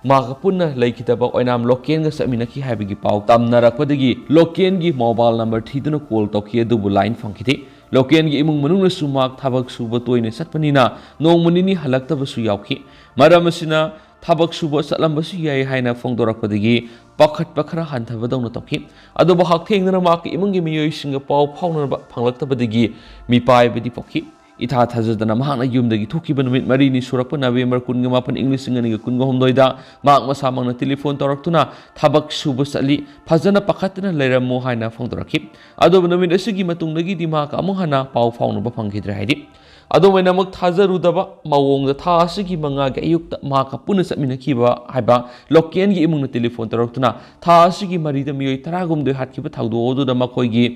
ꯃꯍꯥꯛꯀ ꯄꯨꯟꯅ ꯂꯩꯈꯤꯗꯕ ꯑꯣꯏꯅꯥꯝ ꯂꯣꯀꯦꯟꯒ ꯆꯠꯃꯤꯟꯅꯈꯤ ꯍꯥꯏꯕꯒꯤ ꯄꯥꯎ ꯇꯝꯅꯔꯛꯄꯗꯒꯤ ꯂꯣꯀꯦꯟꯒꯤ ꯃꯣꯕꯥꯏꯜ ꯅꯝꯕꯔ ꯊꯤꯗꯨꯅ ꯀꯣꯜ ꯇꯧꯈꯤ, ꯑꯗꯨꯕꯨ ꯂꯥꯏꯟ ꯐꯪꯈꯤꯗꯦ꯫ ꯂꯣꯀꯦꯟꯒꯤ ꯏꯃꯨꯡ ꯃꯅꯨꯡꯅꯁꯨ ꯃꯍꯥꯛ ꯊꯕꯛ ꯁꯨꯕ ꯇꯣꯏꯅ ꯆꯠꯄꯅꯤꯅ ꯅꯣꯡꯃ ꯅꯤꯅꯤ ꯍꯜꯂꯛꯇꯕꯁꯨ ꯌꯥꯎꯈꯤ꯫ ꯃꯔꯝ ꯑꯁꯤꯅ ꯊꯕꯛ ꯁꯨꯕ ꯆꯠꯂꯝꯕꯁꯨ ꯌꯥꯏ ꯍꯥꯏꯅ ꯐꯣꯡꯗꯣꯔꯛꯄꯗꯒꯤ ꯄꯥꯈꯠꯄ ꯈꯔ ꯍꯟꯊꯕꯗꯧꯅ ꯇꯧꯈꯤ꯫ ꯑꯗꯨꯕꯨ ꯍꯛꯊꯦꯡꯅꯅ ꯃꯍꯥꯛꯀꯤ ꯏꯃꯨꯡꯒꯤ ꯃꯤꯑꯣꯏꯁꯤꯡꯒ ꯄꯥꯎ ꯐꯥꯎꯅꯅꯕ ꯐꯪꯂꯛꯇꯕꯗꯒꯤ ꯃꯤꯄꯥꯏꯕꯗꯤ ꯄꯣꯛꯈꯤ꯫ ꯏꯊꯥ ꯊꯥꯖꯗꯅ ꯃꯍꯥꯛꯅ ꯌꯨꯝꯗꯒꯤ ꯊꯣꯛꯈꯤꯕ ꯅꯨꯃꯤꯠ ꯃꯔꯤꯅꯤ ꯁꯨꯔꯛꯄ ꯅꯕꯦꯝꯕꯔ ꯀꯨꯟꯒ ꯃꯥꯄꯟ, ꯏꯪ ꯂꯤꯁꯤꯡ ꯑꯅꯤꯒ ꯀꯨꯟꯒ ꯍꯨꯝꯗꯣꯏꯗ ꯃꯍꯥꯛ ꯃꯁꯥꯃꯛꯅ ꯇꯦꯂꯤꯐꯣꯟ ꯇꯧꯔꯛꯇꯨꯅ, "ꯊꯕꯛ ꯁꯨꯕ ꯆꯠꯂꯤ, ꯐꯖꯅ ꯄꯥꯈꯠꯇꯅ ꯂꯩꯔꯝꯃꯨ" ꯍꯥꯏꯅ ꯐꯣꯡꯗꯣꯔꯛꯈꯤ꯫ ꯑꯗꯨꯕꯨ ꯅꯨꯃꯤꯠ ꯑꯁꯤꯒꯤ ꯃꯇꯨꯡꯗꯒꯤꯗꯤ ꯃꯍꯥꯛꯀ ꯑꯃꯨꯛ ꯍꯟꯅ ꯄꯥꯎ ꯐꯥꯎꯅꯕ ꯐꯪꯈꯤꯗ꯭ꯔꯦ ꯍꯥꯏꯔꯤ꯫ ꯑꯗꯨꯝ ꯑꯣꯏꯅꯃꯛ, ꯊꯥꯖꯔꯨꯗꯕ ꯃꯑꯣꯡꯗ ꯊꯥ ꯑꯁꯤꯒꯤ ꯃꯉꯥꯒꯤ ꯑꯌꯨꯛꯇ ꯃꯍꯥꯛꯀ ꯄꯨꯟꯅ ꯆꯠꯃꯤꯟꯅꯈꯤꯕ ꯍꯥꯏꯕ ꯂꯣꯀꯦꯟꯒꯤ ꯏꯃꯨꯡꯅ ꯇꯦꯂꯤꯐꯣꯟ ꯇꯧꯔꯛꯇꯨꯅ, ꯊꯥ ꯑꯁꯤꯒꯤ ꯃꯔꯤꯗ ꯃꯤꯑꯣꯏ ꯇꯔꯥꯍꯨꯝꯗꯣꯏ ꯍꯥꯠꯈꯤꯕ ꯊꯧꯗꯣꯛ ꯑꯗꯨꯗ ꯃꯈꯣꯏꯒꯤ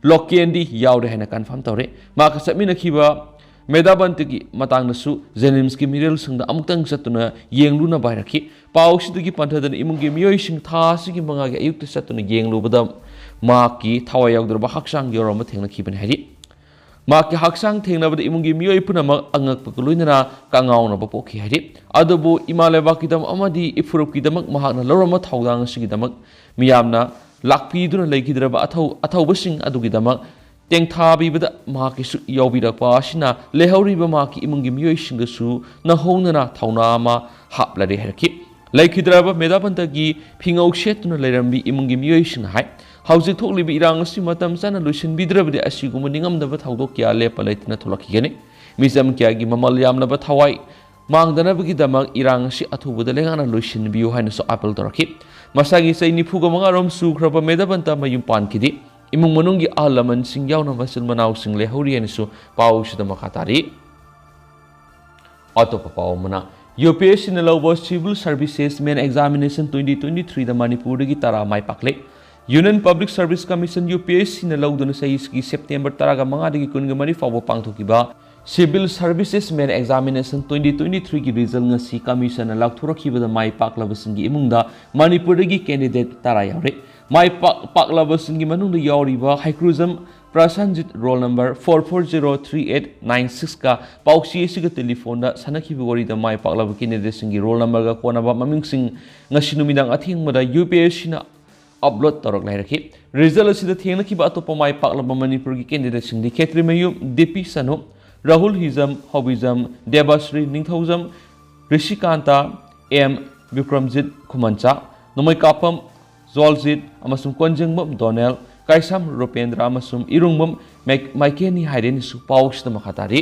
ꯂꯣꯀꯦꯟꯗꯤ ꯌꯥꯎꯔꯦ ꯍꯥꯏꯅ ꯀꯟꯐꯥꯔꯝ ꯇꯧꯔꯦ꯫ ꯃꯍꯥꯛꯀ ꯆꯠꯃꯤꯟꯅꯈꯤꯕ ꯃꯦꯙꯥꯕꯟꯇꯒꯤ ꯃꯇꯥꯡꯗꯁꯨ ꯖꯦꯅꯤꯝꯁꯀꯤ ꯃꯤꯔꯦꯜꯁꯤꯡꯗ ꯑꯃꯨꯛꯇꯪ ꯆꯠꯇꯨꯅ ꯌꯦꯡꯂꯨꯅꯕ ꯍꯥꯏꯔꯛꯈꯤ꯫ ꯄꯥꯎꯁꯤꯗꯒꯤ ꯄꯟꯊꯗꯅ ꯏꯃꯨꯡꯒꯤ ꯃꯤꯑꯣꯏꯁꯤꯡ ꯊꯥ ꯑꯁꯤꯒꯤ ꯃꯉꯥꯒꯤ ꯑꯌꯨꯛꯇ ꯆꯠꯇꯨꯅ ꯌꯦꯡꯂꯨꯕꯗ ꯃꯍꯥꯛꯀꯤ ꯊꯋꯥꯏ ꯌꯥꯎꯗ꯭ꯔꯕ ꯍꯛꯆꯥꯡ ꯌꯥꯎꯔꯝꯕ ꯊꯦꯡꯅꯈꯤꯕꯅꯤ ꯍꯥꯏꯔꯤ꯫ ꯃꯍꯥꯛꯀꯤ ꯍꯛꯆꯥꯡ ꯊꯦꯡꯅꯕꯗ ꯏꯃꯨꯡꯒꯤ ꯃꯤꯑꯣꯏ ꯄꯨꯝꯅꯃꯛ ꯑꯉꯛꯄꯒ ꯂꯣꯏꯅꯅ ꯀꯉꯥꯎꯅꯕ ꯄꯣꯛꯈꯤ ꯍꯥꯏꯔꯤ꯫ ꯑꯗꯨꯕꯨ ꯏꯃꯥ ꯂꯩꯕꯥꯛꯀꯤꯗꯃꯛ ꯑꯃꯗꯤ ꯏꯐꯨꯔꯨꯞꯀꯤꯗꯃꯛ ꯃꯍꯥꯛꯅ ꯂꯧꯔꯝꯕ ꯊꯧꯗꯥꯡ ꯑꯁꯤꯒꯤꯗꯃꯛ ꯃꯤꯌꯥꯝꯅ ꯂꯥꯛꯄꯤꯗꯨꯅ ꯂꯩꯈꯤꯗ꯭ꯔꯕ ꯑꯊꯧ-, ꯑꯊꯧꯕꯁꯤꯡ ꯑꯗꯨꯒꯤꯗꯃꯛ ꯇꯦꯡꯊꯥꯕꯤꯕꯗ ꯃꯍꯥꯛꯀꯤꯁꯨ ꯌꯥꯎꯕꯤꯔꯛꯄ ꯑꯁꯤꯅ ꯂꯩꯍꯧꯔꯤꯕ ꯃꯍꯥꯛꯀꯤ ꯏꯃꯨꯡꯒꯤ ꯃꯤꯑꯣꯏꯁꯤꯡꯗꯁꯨ ꯅꯧꯍꯧꯅꯅ ꯊꯧꯅꯥ ꯑꯃ ꯍꯥꯞꯂꯔꯦ ꯍꯥꯏꯔꯛꯈꯤ꯫ ꯂꯩꯈꯤꯗ꯭ꯔꯕ ꯃꯦꯙꯥꯕꯟꯇꯒꯤ ꯐꯤꯉꯧ ꯁꯦꯠꯇꯨꯅ ꯂꯩꯔꯝꯕꯤ ꯏꯃꯨꯡꯒꯤ ꯃꯤꯑꯣꯏꯁꯤꯡꯅ ꯍꯥꯏ, ꯍꯧꯖꯤꯛ ꯊꯣꯛꯂꯤꯕ ꯏꯔꯥꯡ ꯑꯁꯤ ꯃꯇꯝ ꯆꯥꯅ ꯂꯣꯏꯁꯤꯟꯕꯤꯗ꯭ꯔꯕꯗꯤ ꯑꯁꯤꯒꯨꯝꯕ ꯅꯤꯡꯉꯝꯗꯕ ꯊꯧꯗꯣꯛ ꯀꯌꯥ ꯂꯦꯞꯄ ꯂꯩꯇꯅ ꯊꯣꯛꯂꯛꯈꯤꯒꯅꯤ꯫ ꯃꯤꯆꯝ ꯀꯌꯥꯒꯤ ꯃꯃꯜ ꯌꯥꯝꯂꯕ ꯊꯋꯥꯏ ꯃꯥꯡꯗꯅꯕꯒꯤꯗꯃꯛ ꯏꯔꯥꯡ ꯑꯁꯤ ꯑꯊꯨꯕꯗ ꯂꯩꯉꯥꯛꯅ ꯂꯣꯏꯁꯤꯟꯕꯤꯌꯨ ꯍꯥꯏꯅꯁꯨ ꯑꯥꯄꯤꯜ ꯇꯧꯔꯛꯈꯤ꯫ ꯃꯁꯥꯒꯤ ꯆꯍꯤ ꯅꯤꯐꯨꯒ ꯃꯉꯥ ꯔꯣꯝ ꯁꯨꯈ꯭ꯔꯕ ꯃꯦꯙꯥꯕꯟꯇ ꯃꯌꯨꯝ ꯄꯥꯟꯈꯤꯗꯦ꯫ ꯏꯃꯨꯡ ꯃꯅꯨꯡꯒꯤ ꯑꯍꯜ ꯂꯃꯟꯁꯤꯡ ꯌꯥꯎꯅ ꯃꯆꯤꯟ ꯃꯅꯥꯎꯁꯤꯡ ꯂꯩꯍꯧꯔꯤ ꯍꯥꯏꯅꯁꯨ ꯄꯥꯎꯁꯤꯗ ꯃꯈꯥ ꯇꯥꯔꯤ꯫ ꯑꯇꯣꯞꯄ ꯄꯥꯎ ꯑꯃꯅ, ꯌꯨ ꯄꯤ ꯑꯦꯁ ꯁꯤꯅ ꯂꯧꯕ Civil Services Main Examination twenty twenty-threeꯗ ꯃꯅꯤꯄꯨꯔꯗꯒꯤ ꯇꯔꯥ ꯃꯥꯏ ꯄꯥꯛꯂꯦ꯫ Union Public Service Commission, U P S ꯁꯤꯅ ꯂꯧꯗꯨꯅ ꯆꯍꯤꯁꯤꯒꯤ ꯁꯦꯞꯇꯦꯝꯕꯔ ꯇꯔꯥꯒ ꯃꯉꯥꯗꯒꯤ ꯀꯨꯟꯒ ꯃꯔꯤ ꯐꯥꯎꯕ ꯄꯥꯡꯊꯣꯛꯈꯤꯕ Civil Services Main Examination twenty twenty-threeꯒꯤ result ꯉꯁꯤ commissionꯅ ꯂꯥꯎꯊꯣꯔꯛꯈꯤꯕꯗ ꯃꯥꯏ ꯄꯥꯛꯂꯕꯁꯤꯡꯒꯤ ꯏꯃꯨꯡꯗ ꯃꯅꯤꯄꯨꯔꯗꯒꯤ candidate ꯇꯔꯥ ꯌꯥꯎꯔꯦ꯫ ꯃꯥꯏ ꯄꯥꯛ-, ꯄꯥꯛꯂꯕꯁꯤꯡꯒꯤ ꯃꯅꯨꯡꯗ ꯌꯥꯎꯔꯤꯕ ꯍꯩꯀ꯭ꯔꯨꯖꯝ ꯄ꯭ꯔꯁꯟꯖꯤꯠ, roll number four four zero three eight nine sixꯀ ꯄꯥꯎꯆꯦ ꯑꯁꯤꯒ ꯇꯦꯂꯤꯐꯣꯟꯗ ꯁꯥꯟꯅꯈꯤꯕ ꯋꯥꯔꯤꯗ ꯃꯥꯏ ꯄꯥꯛꯂꯕ candidateꯁꯤꯡꯒꯤ roll numberꯒ ꯀꯣꯟꯅꯕ ꯃꯃꯤꯡꯁꯤꯡ ꯉꯁꯤ ꯅꯨꯃꯤꯗꯥꯡ ꯑꯊꯦꯡꯕꯗ ꯌꯨ ꯄꯤ ꯑꯦꯁ ꯁꯤꯅ upload ꯇꯧꯔꯛꯂꯦ ꯍꯥꯏꯔꯛꯈꯤ꯫ Result ꯑꯁꯤꯗ ꯊꯦꯡꯅꯈꯤꯕ ꯑꯇꯣꯞꯄ ꯃꯥꯏ ꯄꯥꯛꯂꯕ ꯃꯅꯤꯄꯨꯔꯒꯤ candidateꯁꯤꯡꯗꯤ ꯈꯦꯇ꯭ꯔꯤꯃꯌꯨꯝ ꯗꯤꯄꯤ ꯁꯅꯨ, ꯔꯥꯍꯨꯜ ꯍꯤꯖꯝ, ꯍꯣꯕꯤꯖꯝ, ꯗꯦꯕꯥꯁ꯭ꯔꯤ ꯅꯤꯡꯊꯧꯖꯝ, ꯔꯤꯁꯤꯀꯥꯟꯇ ꯑꯦꯝ, ꯕꯤꯀ꯭ꯔꯝꯖꯤꯠ ꯈꯨꯃꯟꯆꯥ, ꯅꯣꯡꯃꯩꯀꯥꯄꯝ ꯖꯣꯜꯖꯤꯠ ꯑꯃꯁꯨꯡ ꯀꯣꯟꯖꯦꯡꯕꯝ ꯗꯣꯅꯦꯜ, ꯀꯥꯏꯁꯥꯝ ꯔꯨꯄꯦꯟꯗ꯭ꯔ ꯑꯃꯁꯨꯡ ꯏꯔꯨꯡꯕꯝ ꯃꯥꯏ-, ꯃꯥꯏꯀꯦꯟꯅꯤ ꯍꯥꯏꯔꯦꯅꯁꯨ ꯄꯥꯎꯁꯤꯗ ꯃꯈꯥ ꯇꯥꯔꯤ꯫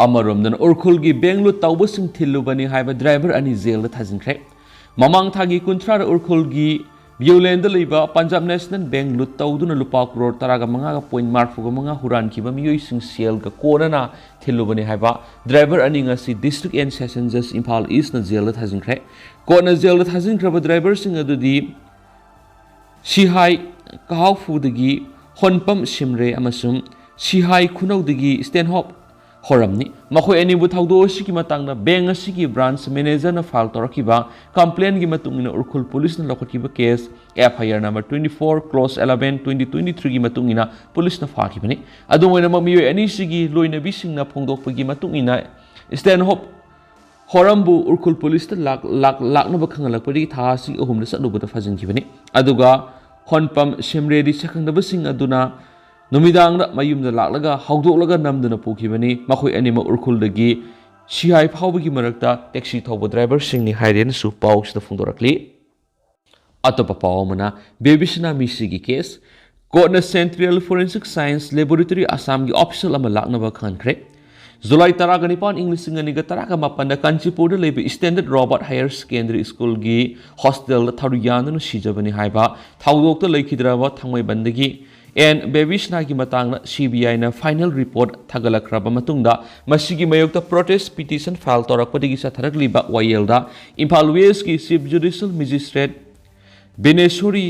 ꯑꯃꯔꯣꯝꯗꯅ ꯎꯔꯈꯨꯜꯒꯤ ꯕꯦꯡ ꯂꯨꯠ ꯇꯧꯕꯁꯤꯡ ꯊꯤꯜꯂꯨꯕꯅꯤ ꯍꯥꯏꯕ ꯗ꯭ꯔꯥꯏꯚꯔ ꯑꯅꯤ ꯖꯦꯜꯗ ꯊꯥꯖꯤꯟꯈ꯭ꯔꯦ꯫ ꯃꯃꯥꯡ ꯊꯥꯒꯤ ꯀꯨꯟꯊ꯭ꯔꯥꯗ ꯎꯔꯈꯨꯜꯒꯤ ꯕ꯭ꯌꯨꯂꯦꯟꯗ ꯂꯩꯕ ꯄꯟꯖꯥꯕ ꯅꯦꯁꯅꯦꯜ ꯕꯦꯡ ꯂꯨꯠ ꯇꯧꯗꯨꯅ ꯂꯨꯄꯥ ꯀ꯭ꯔꯣꯔ ꯇꯔꯥꯒ ꯃꯉꯥꯒ ꯄꯣꯏꯟ ꯃꯔꯤꯐꯨꯒ ꯃꯉꯥ ꯍꯨꯔꯥꯟꯈꯤꯕ ꯃꯤꯑꯣꯏꯁꯤꯡ ꯁꯦꯜꯒ ꯀꯣꯟꯅꯅ ꯊꯤꯜꯂꯨꯕꯅꯤ ꯍꯥꯏꯕ ꯗ꯭ꯔꯥꯏꯚꯔ ꯑꯅꯤ ꯉꯁꯤ District and Session Judge Imphal ꯏꯁꯅ ꯖꯦꯜꯗ ꯊꯥꯖꯤꯟꯈ꯭ꯔꯦ꯫ ꯀꯣꯔꯠꯅ ꯖꯦꯜꯗ ꯊꯥꯖꯤꯟꯈ꯭ꯔꯕ ꯗ꯭ꯔꯥꯏꯚꯔꯁꯤꯡ ꯑꯗꯨꯗꯤ ꯁꯤꯍꯥꯏ ꯀꯍꯥꯎꯐꯨꯗꯒꯤ ꯍꯣꯟꯄꯝ ꯁꯤꯝꯔꯦ ꯑꯃꯁꯨꯡ ꯁꯤꯍꯥꯏ ꯈꯨꯅꯧꯗꯒꯤ ꯁ꯭ꯇꯦꯟꯍꯣꯞ ꯍꯣꯔꯝꯅꯤ꯫ ꯃꯈꯣꯏ ꯑꯅꯤꯕꯨ ꯊꯧꯗꯣꯛ ꯑꯁꯤꯒꯤ ꯃꯇꯥꯡꯗ ꯕꯦꯡ ꯑꯁꯤꯒꯤ ꯕ꯭ꯔꯥꯟꯆ ꯃꯦꯅꯦꯖꯔꯅ ꯐꯥꯏꯜ ꯇꯧꯔꯛꯈꯤꯕ ꯀꯝꯄ꯭ꯂꯦꯟꯒꯤ ꯃꯇꯨꯡ ꯏꯟꯅ ꯎꯔꯈꯨꯜ ꯄꯨꯂꯤꯁꯅ ꯂꯧꯈꯠꯈꯤꯕ case F I R number twenty four cross eleven twenty twenty three ꯒꯤ ꯃꯇꯨꯡ ꯏꯟꯅ ꯄꯨꯂꯤꯁꯅ ꯐꯥꯈꯤꯕꯅꯤ꯫ ꯑꯗꯨꯝ ꯑꯣꯏꯅꯃꯛ, ꯃꯤꯑꯣꯏ ꯑꯅꯤꯁꯤꯒꯤ ꯂꯣꯏꯅꯕꯤꯁꯤꯡꯅ ꯐꯣꯡꯗꯣꯛꯄꯒꯤ ꯃꯇꯨꯡ ꯏꯟꯅ, ꯁ꯭ꯇꯦꯟꯍꯣꯞ ꯍꯣꯔꯝꯕꯨ ꯎꯔꯈꯨꯜ ꯄꯨꯂꯤꯁꯇ ꯂꯥꯛ-, ꯂꯥꯛ-, ꯂꯥꯛꯅꯕ ꯈꯪꯍꯜꯂꯛꯄꯗꯒꯤ ꯊꯥ ꯑꯁꯤꯒꯤ ꯑꯍꯨꯝꯗ ꯆꯠꯂꯨꯕꯗ ꯐꯥꯖꯤꯟꯈꯤꯕꯅꯤ꯫ ꯑꯗꯨꯒ ꯍꯣꯟꯄꯝ ꯁꯦꯝꯔꯦꯗꯤ ꯁꯛꯈꯪꯗꯕꯁꯤꯡ ꯑꯗꯨꯅ ꯅꯨꯃꯤꯗꯥꯡꯗ ꯃꯌꯨꯝꯗ ꯂꯥꯛꯂꯒ ꯍꯧꯗꯣꯛꯂꯒ ꯅꯝꯗꯨꯅ ꯄꯨꯈꯤꯕꯅꯤ꯫ ꯃꯈꯣꯏ ꯑꯅꯤꯃꯛ ꯎꯔꯈꯨꯜꯗꯒꯤ ꯁꯤꯍꯥꯏ ꯐꯥꯎꯕꯒꯤ ꯃꯔꯛꯇ ꯇꯦꯛꯁꯤ ꯊꯧꯕ ꯗ꯭ꯔꯥꯏꯚꯔꯁꯤꯡꯅꯤ ꯍꯥꯏꯔꯦꯅꯁꯨ ꯄꯥꯎꯁꯤꯗ ꯐꯣꯡꯗꯣꯔꯛꯂꯤ꯫ ꯑꯇꯣꯞꯄ ꯄꯥꯎ ꯑꯃꯅ, ꯕꯦꯕꯤꯁꯅꯥ ꯃꯤꯁꯤꯒꯤ ꯀꯦꯁ꯫ ꯀꯣꯔꯠꯅ Central Forensic Science Laboratory ꯑꯁꯥꯝꯒꯤ ꯑꯣꯐꯤꯁꯤꯌꯦꯜ ꯑꯃ ꯂꯥꯛꯅꯕ ꯈꯪꯍꯟꯈ꯭ꯔꯦ꯫ ꯖꯨꯂꯥꯏ ꯇꯔꯥꯒ ꯅꯤꯄꯥꯟ, ꯏꯪ ꯂꯤꯁꯤꯡ ꯑꯅꯤꯒ ꯇꯔꯥꯒ ꯃꯥꯄꯟꯗ ꯀꯥꯟꯆꯤꯄꯨꯔꯗ ꯂꯩꯕ Standard Robert Higher Secondary Schoolꯒꯤ ꯍꯣꯁꯇꯦꯜꯗ ꯊꯧꯔꯤ ꯌꯥꯟꯗꯨꯅ ꯁꯤꯖꯕꯅꯤ ꯍꯥꯏꯕ ꯊꯧꯗꯣꯛꯇ ꯂꯩꯈꯤꯗ꯭ꯔꯕ ꯊꯥꯡꯃꯩꯕꯟꯗꯒꯤ ꯑꯦꯟ ꯕꯦꯕꯤꯁꯅꯥꯒꯤ ꯃꯇꯥꯡꯗ C B Iꯅ final report ꯊꯥꯒꯠꯂꯛꯈ꯭ꯔꯕ ꯃꯇꯨꯡꯗ, ꯃꯁꯤꯒꯤ ꯃꯥꯌꯣꯛꯇ protest petition file ꯇꯧꯔꯛꯄꯗꯒꯤ ꯆꯠꯊꯔꯛꯂꯤꯕ ꯋꯥꯌꯦꯜꯗ Imphal Westꯀꯤ Chief Judicial Magistrate ꯕꯤꯅꯦꯁꯣꯔꯤ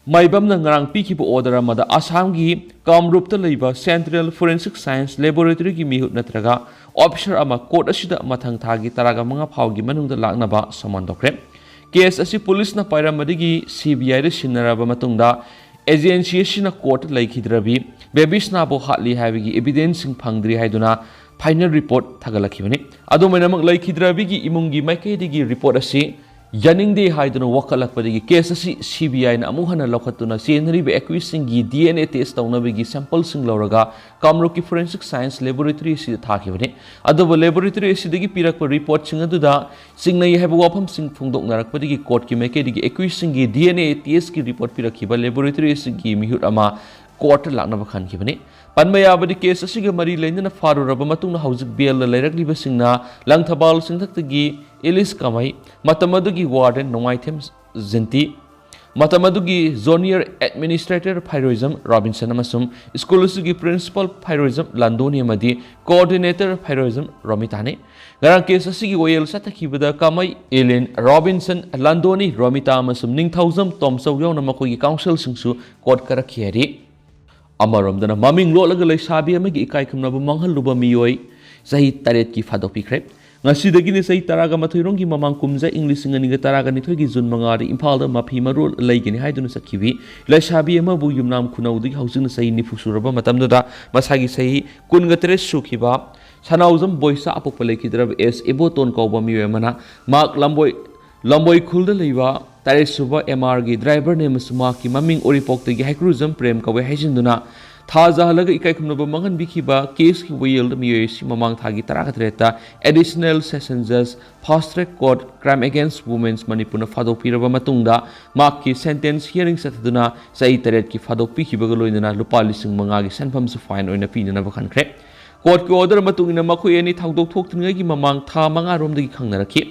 ꯃꯥꯏꯕꯝꯅ ꯉꯔꯥꯡ ꯄꯤꯈꯤꯕ order ꯑꯃꯗ ꯑꯁꯥꯝꯒꯤ ꯀꯥꯝꯔꯨꯞꯇ ꯂꯩꯕ Central Forensic Science Laboratoryꯒꯤ ꯃꯤꯍꯨꯠ ꯅꯠꯇ꯭ꯔꯒ officer ꯑꯃ ꯀꯣꯔꯠ ꯑꯁꯤꯗ ꯃꯊꯪ ꯊꯥꯒꯤ ꯇꯔꯥꯒ ꯃꯉꯥ ꯐꯥꯎꯒꯤ ꯃꯅꯨꯡꯗ ꯂꯥꯛꯅꯕ summon ꯇꯧꯈ꯭ꯔꯦ꯫ ꯀꯦꯁ ꯑꯁꯤ ꯄꯨꯂꯤꯁꯅ ꯄꯥꯏꯔꯝꯕꯗꯒꯤ C B Iꯗ ꯁꯤꯟꯅꯔꯕ ꯃꯇꯨꯡꯗ, agency ꯑꯁꯤꯅ ꯀꯣꯔꯠꯇ ꯂꯩꯈꯤꯗ꯭ꯔꯕꯤ ꯕꯦꯕꯤꯁꯅꯥꯕꯨ ꯍꯥꯠꯂꯤ ꯍꯥꯏꯕꯒꯤ evidenceꯁꯤꯡ ꯐꯪꯗ꯭ꯔꯤ ꯍꯥꯏꯗꯨꯅ final report ꯊꯥꯒꯠꯂꯛꯈꯤꯕꯅꯤ꯫ ꯑꯗꯨꯝ ꯑꯣꯏꯅꯃꯛ, ꯂꯩꯈꯤꯗ꯭ꯔꯕꯤꯒꯤ ꯏꯃꯨꯡꯒꯤ ꯃꯥꯏꯀꯩꯗꯒꯤ report ꯑꯁꯤ ꯌꯥꯅꯤꯡꯗꯦ ꯍꯥꯏꯗꯨꯅ ꯋꯥꯀꯠꯂꯛꯄꯗꯒꯤ case ꯑꯁꯤ C B I ꯅ ꯑꯃꯨꯛ ꯍꯟꯅ ꯂꯧꯈꯠꯇꯨꯅ ꯆꯦꯟꯅꯔꯤꯕ accused ꯁꯤꯡꯒꯤ D N A test ꯇꯧꯅꯕꯒꯤ sample ꯁꯤꯡ ꯂꯧꯔꯒ ꯀꯥꯃꯔꯨꯞꯀꯤ forensic science laboratory ꯑꯁꯤꯗ ꯊꯥꯈꯤꯕꯅꯤ꯫ ꯑꯗꯨꯕꯨ laboratory ꯑꯁꯤꯗꯒꯤ ꯄꯤꯔꯛꯄ report ꯁꯤꯡ ꯑꯗꯨꯗ ꯆꯤꯡꯅꯩ ꯍꯥꯏꯕ ꯋꯥꯐꯝꯁꯤꯡ ꯐꯣꯡꯗꯣꯛꯅꯔꯛꯄꯗꯒꯤ court ꯀꯤ ꯃꯥꯏꯀꯩꯗꯒꯤ accused ꯁꯤꯡꯒꯤ D N A test ꯀꯤ report ꯄꯤꯔꯛꯈꯤꯕ laboratory ꯑꯁꯤꯒꯤ ꯃꯤꯍꯨꯠ ꯑꯃ court ꯇ ꯂꯥꯛꯅꯕ ꯈꯟꯈꯤꯕꯅꯤ꯫ ꯄꯟꯕ ꯌꯥꯕꯗꯤ, case ꯑꯁꯤꯒ ꯃꯔꯤ ꯂꯩꯅꯅ ꯐꯥꯔꯨꯔꯕ ꯃꯇꯨꯡꯗ ꯍꯧꯖꯤꯛ bail ꯗ ꯂꯩꯔꯛꯂꯤꯕꯁꯤꯡꯅ ꯂꯪꯊꯕꯥꯜ ꯆꯤꯡꯊꯛꯇꯒꯤ ꯏꯂꯤꯁ ꯀꯃꯩ, ꯃꯇꯝ ꯑꯗꯨꯒꯤ warden ꯅꯣꯡꯃꯥꯏꯊꯦꯝ ꯖꯦꯟꯇꯤ, ꯃꯇꯝ ꯑꯗꯨꯒꯤ junior administrator ꯐꯥꯏꯔꯣꯏꯖꯝ ꯔꯣꯕꯤꯟꯁꯟ ꯑꯃꯁꯨꯡ school ꯑꯁꯤꯒꯤ principal ꯐꯥꯏꯔꯣꯏꯖꯝ ꯂꯥꯟꯗꯣꯅꯤ ꯑꯃꯗꯤ coordinator ꯐꯥꯏꯔꯣꯏꯖꯝ ꯔꯣꯃꯤꯇꯥꯅꯤ꯫ ꯉꯔꯥꯡ case ꯑꯁꯤꯒꯤ ꯋꯥꯌꯦꯜ ꯆꯠꯊꯈꯤꯕꯗ ꯀꯃꯩ, ꯏꯂꯤꯟ, ꯔꯣꯕꯤꯟꯁꯟ, ꯂꯥꯟꯗꯣꯅꯤ, ꯔꯣꯃꯤꯇꯥ ꯑꯃꯁꯨꯡ ꯅꯤꯡꯊꯧꯖꯝ ꯇꯣꯝꯆꯧ ꯌꯥꯎꯅ ꯃꯈꯣꯏꯒꯤ counsel ꯁꯤꯡꯁꯨ court ꯀꯥꯔꯛꯈꯤ ꯍꯥꯏꯔꯤ꯫ ꯑꯃꯔꯣꯝꯗꯅ, ꯃꯃꯤꯡ ꯂꯣꯠꯂꯒ ꯂꯩꯁꯥꯕꯤ ꯑꯃꯒꯤ ꯏꯀꯥꯏ ꯈꯨꯝꯅꯕ ꯃꯥꯡꯍꯜꯂꯨꯕ ꯃꯤꯑꯣꯏ ꯆꯍꯤ ꯇꯔꯦꯠꯀꯤ ꯐꯥꯗꯣꯛꯄꯤꯈ꯭ꯔꯦ꯫ ꯉꯁꯤꯗꯒꯤꯅ ꯆꯍꯤ ꯇꯔꯥꯒ ꯃꯥꯊꯣꯏ ꯔꯣꯝꯒꯤ ꯃꯃꯥꯡ ꯀꯨꯝꯖꯥ ꯏꯪ ꯂꯤꯁꯤꯡ ꯑꯅꯤꯒ ꯇꯔꯥꯒ ꯅꯤꯊꯣꯏꯒꯤ ꯖꯨꯟ ꯃꯉꯥꯗ ꯏꯝꯐꯥꯜꯗ ꯃꯐꯤ ꯃꯔꯣꯜ ꯂꯩꯒꯅꯤ ꯍꯥꯏꯗꯨꯅ ꯆꯠꯈꯤꯕꯤ ꯂꯩꯁꯥꯕꯤ ꯑꯃꯕꯨ ꯌꯨꯝꯅꯥꯝ ꯈꯨꯅꯧꯗꯒꯤ ꯍꯧꯖꯤꯛꯅ ꯆꯍꯤ ꯅꯤꯐꯨ ꯁꯨꯔꯕ ꯃꯇꯝꯗꯨꯗ ꯃꯁꯥꯒꯤ ꯆꯍꯤ ꯀꯨꯟꯒ ꯇꯔꯦꯠ ꯁꯨꯈꯤꯕ ꯁꯅꯥꯎꯖꯝ ꯕꯣꯏꯆꯥ ꯑꯄꯣꯛꯄ ꯂꯩꯈꯤꯗ꯭ꯔꯕ ꯑꯦꯁ ꯏꯕꯣꯇꯣꯟ ꯀꯧꯕ ꯃꯤꯑꯣꯏ ꯑꯃꯅ ꯃꯍꯥꯛ ꯂꯝꯕꯣꯏ ꯂꯝꯕꯣꯏ ꯈꯨꯜꯗ ꯂꯩꯕ ꯇꯔꯦꯠ ꯁꯨꯕ M R ꯒꯤ driver ꯅꯤ ꯑꯃꯁꯨꯡ ꯃꯍꯥꯛꯀꯤ ꯃꯃꯤꯡ ꯎꯔꯤꯄꯣꯛꯇꯒꯤ ꯍꯩꯀ꯭ꯔꯨꯖꯝ ꯄ꯭ꯔꯦꯝ ꯀꯧꯏ ꯍꯥꯏꯖꯤꯟꯗꯨꯅ ꯊꯥꯖꯍꯜꯂꯒ ꯏꯀꯥꯏ ꯈꯨꯝꯅꯕ ꯃꯥꯡꯍꯟꯕꯤꯈꯤꯕ case ꯀꯤ ꯋꯥꯌꯦꯜꯗ ꯃꯤꯑꯣꯏ ꯑꯁꯤ ꯃꯃꯥꯡ ꯊꯥꯒꯤ ꯇꯔꯥꯒ ꯇꯔꯦꯠꯇ Additional Session Judge Fast Track Court Crime Against Women Manipur ꯅ ꯐꯥꯗꯣꯛꯄꯤꯔꯕ ꯃꯇꯨꯡꯗ ꯃꯍꯥꯛꯀꯤ sentence hearing ꯆꯠꯊꯗꯨꯅ ꯆꯍꯤ ꯇꯔꯦꯠꯀꯤ ꯐꯥꯗꯣꯛꯄꯤꯈꯤꯕꯒ ꯂꯣꯏꯅꯅ ꯂꯨꯄꯥ ꯂꯤꯁꯤꯡ ꯃꯉꯥꯒꯤ ꯁꯦꯟꯐꯝꯁꯨ fine ꯑꯣꯏꯅ ꯄꯤꯅꯅꯕ ꯈꯟꯈ꯭ꯔꯦ꯫ Court ꯀꯤ order ꯃꯇꯨꯡ ꯏꯟꯅ ꯃꯈꯣꯏ ꯑꯅꯤ ꯊꯧꯗꯣꯛ ꯊꯣꯛꯇ꯭ꯔꯤꯉꯩꯒꯤ ꯃꯃꯥꯡ ꯊꯥ ꯃꯉꯥ ꯔꯣꯝꯗꯒꯤ ꯈꯪꯅꯔꯛꯈꯤ꯫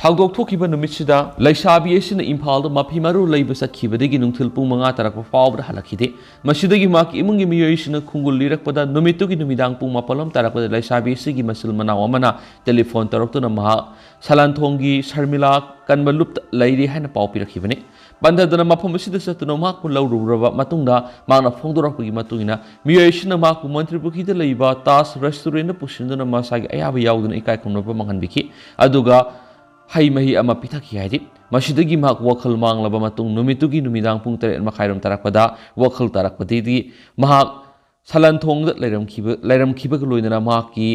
ꯊꯧꯗꯣꯛ ꯊꯣꯛꯈꯤꯕ ꯅꯨꯃꯤꯠꯁꯤꯗ ꯂꯩꯁꯥꯕꯤ ꯑꯁꯤꯅ ꯏꯝꯐꯥꯜꯗ ꯃꯐꯤ ꯃꯔꯣꯜ ꯂꯩꯕ ꯆꯠꯈꯤꯕꯗꯒꯤ ꯅꯨꯡꯊꯤꯜ ꯄꯨꯡ ꯃꯉꯥ ꯇꯥꯔꯛꯄ ꯐꯥꯎꯕꯗ ꯍꯜꯂꯛꯈꯤꯗꯦ꯫ ꯃꯁꯤꯗꯒꯤ ꯃꯍꯥꯛꯀꯤ ꯏꯃꯨꯡꯒꯤ ꯃꯤꯑꯣꯏꯁꯤꯡꯅ ꯈꯨꯡꯒꯨꯜ ꯂꯤꯔꯛꯄꯗ ꯅꯨꯃꯤꯠꯇꯨꯒꯤ ꯅꯨꯃꯤꯗꯥꯡ ꯄꯨꯡ ꯃꯥꯄꯜ ꯂꯣꯝ ꯇꯥꯔꯛꯄꯗ ꯂꯩꯁꯥꯕꯤ ꯑꯁꯤꯒꯤ ꯃꯆꯤꯜ ꯃꯅꯥꯎ ꯑꯃꯅ telephone ꯇꯧꯔꯛꯇꯨꯅ ꯃꯍꯥꯛ ꯁꯂꯥꯟꯊꯣꯡꯒꯤ ꯁꯔꯃꯤꯂꯥ ꯀꯟꯕ ꯂꯨꯞꯇ ꯂꯩꯔꯤ ꯍꯥꯏꯅ ꯄꯥꯎ ꯄꯤꯔꯛꯈꯤꯕꯅꯤ꯫ ꯄꯟꯊꯗꯅ ꯃꯐꯝ ꯑꯁꯤꯗ ꯆꯠꯇꯨꯅ ꯃꯍꯥꯛꯄꯨ ꯂꯧꯔꯨꯔꯕ ꯃꯇꯨꯡꯗ ꯃꯍꯥꯛꯅ ꯐꯣꯡꯗꯣꯔꯛꯄꯒꯤ ꯃꯇꯨꯡ ꯏꯟꯅ ꯃꯤꯑꯣꯏ ꯑꯁꯤꯅ ꯃꯍꯥꯛꯄꯨ ꯃꯟꯇ꯭ꯔꯤꯄꯨꯈ꯭ꯔꯤꯗ ꯂꯩꯕ ꯇꯥꯖ restaurant ꯗ ꯄꯨꯁꯤꯟꯗꯨꯅ ꯃꯁꯥꯒꯤ ꯑꯌꯥꯕ ꯌꯥꯎꯗꯅ ꯏꯀꯥꯏ ꯈꯨꯝꯅꯕ ꯃꯥꯡꯍꯟꯕꯤꯈꯤ꯫ ꯑꯗꯨꯒ ꯍꯩ ꯃꯍꯤ ꯑꯃ ꯄꯤꯊꯛꯈꯤ ꯍꯥꯏꯔꯤ꯫ ꯃꯁꯤꯗꯒꯤ ꯃꯍꯥꯛ ꯋꯥꯈꯜ ꯃꯥꯡꯂꯕ ꯃꯇꯨꯡ ꯅꯨꯃꯤꯠꯇꯨꯒꯤ ꯅꯨꯃꯤꯗꯥꯡ ꯄꯨꯡ ꯇꯔꯦꯠ ꯃꯈꯥꯏꯔꯣꯝ ꯇꯥꯔꯛꯄꯗ ꯋꯥꯈꯜ ꯇꯥꯔꯛꯄꯗꯒꯤ ꯃꯍꯥꯛ ꯁꯂꯟꯊꯣꯡꯗ ꯂꯩꯔꯝꯈꯤꯕ, ꯂꯩꯔꯝꯈꯤꯕꯒ ꯂꯣꯏꯅꯅ ꯃꯍꯥꯛꯀꯤ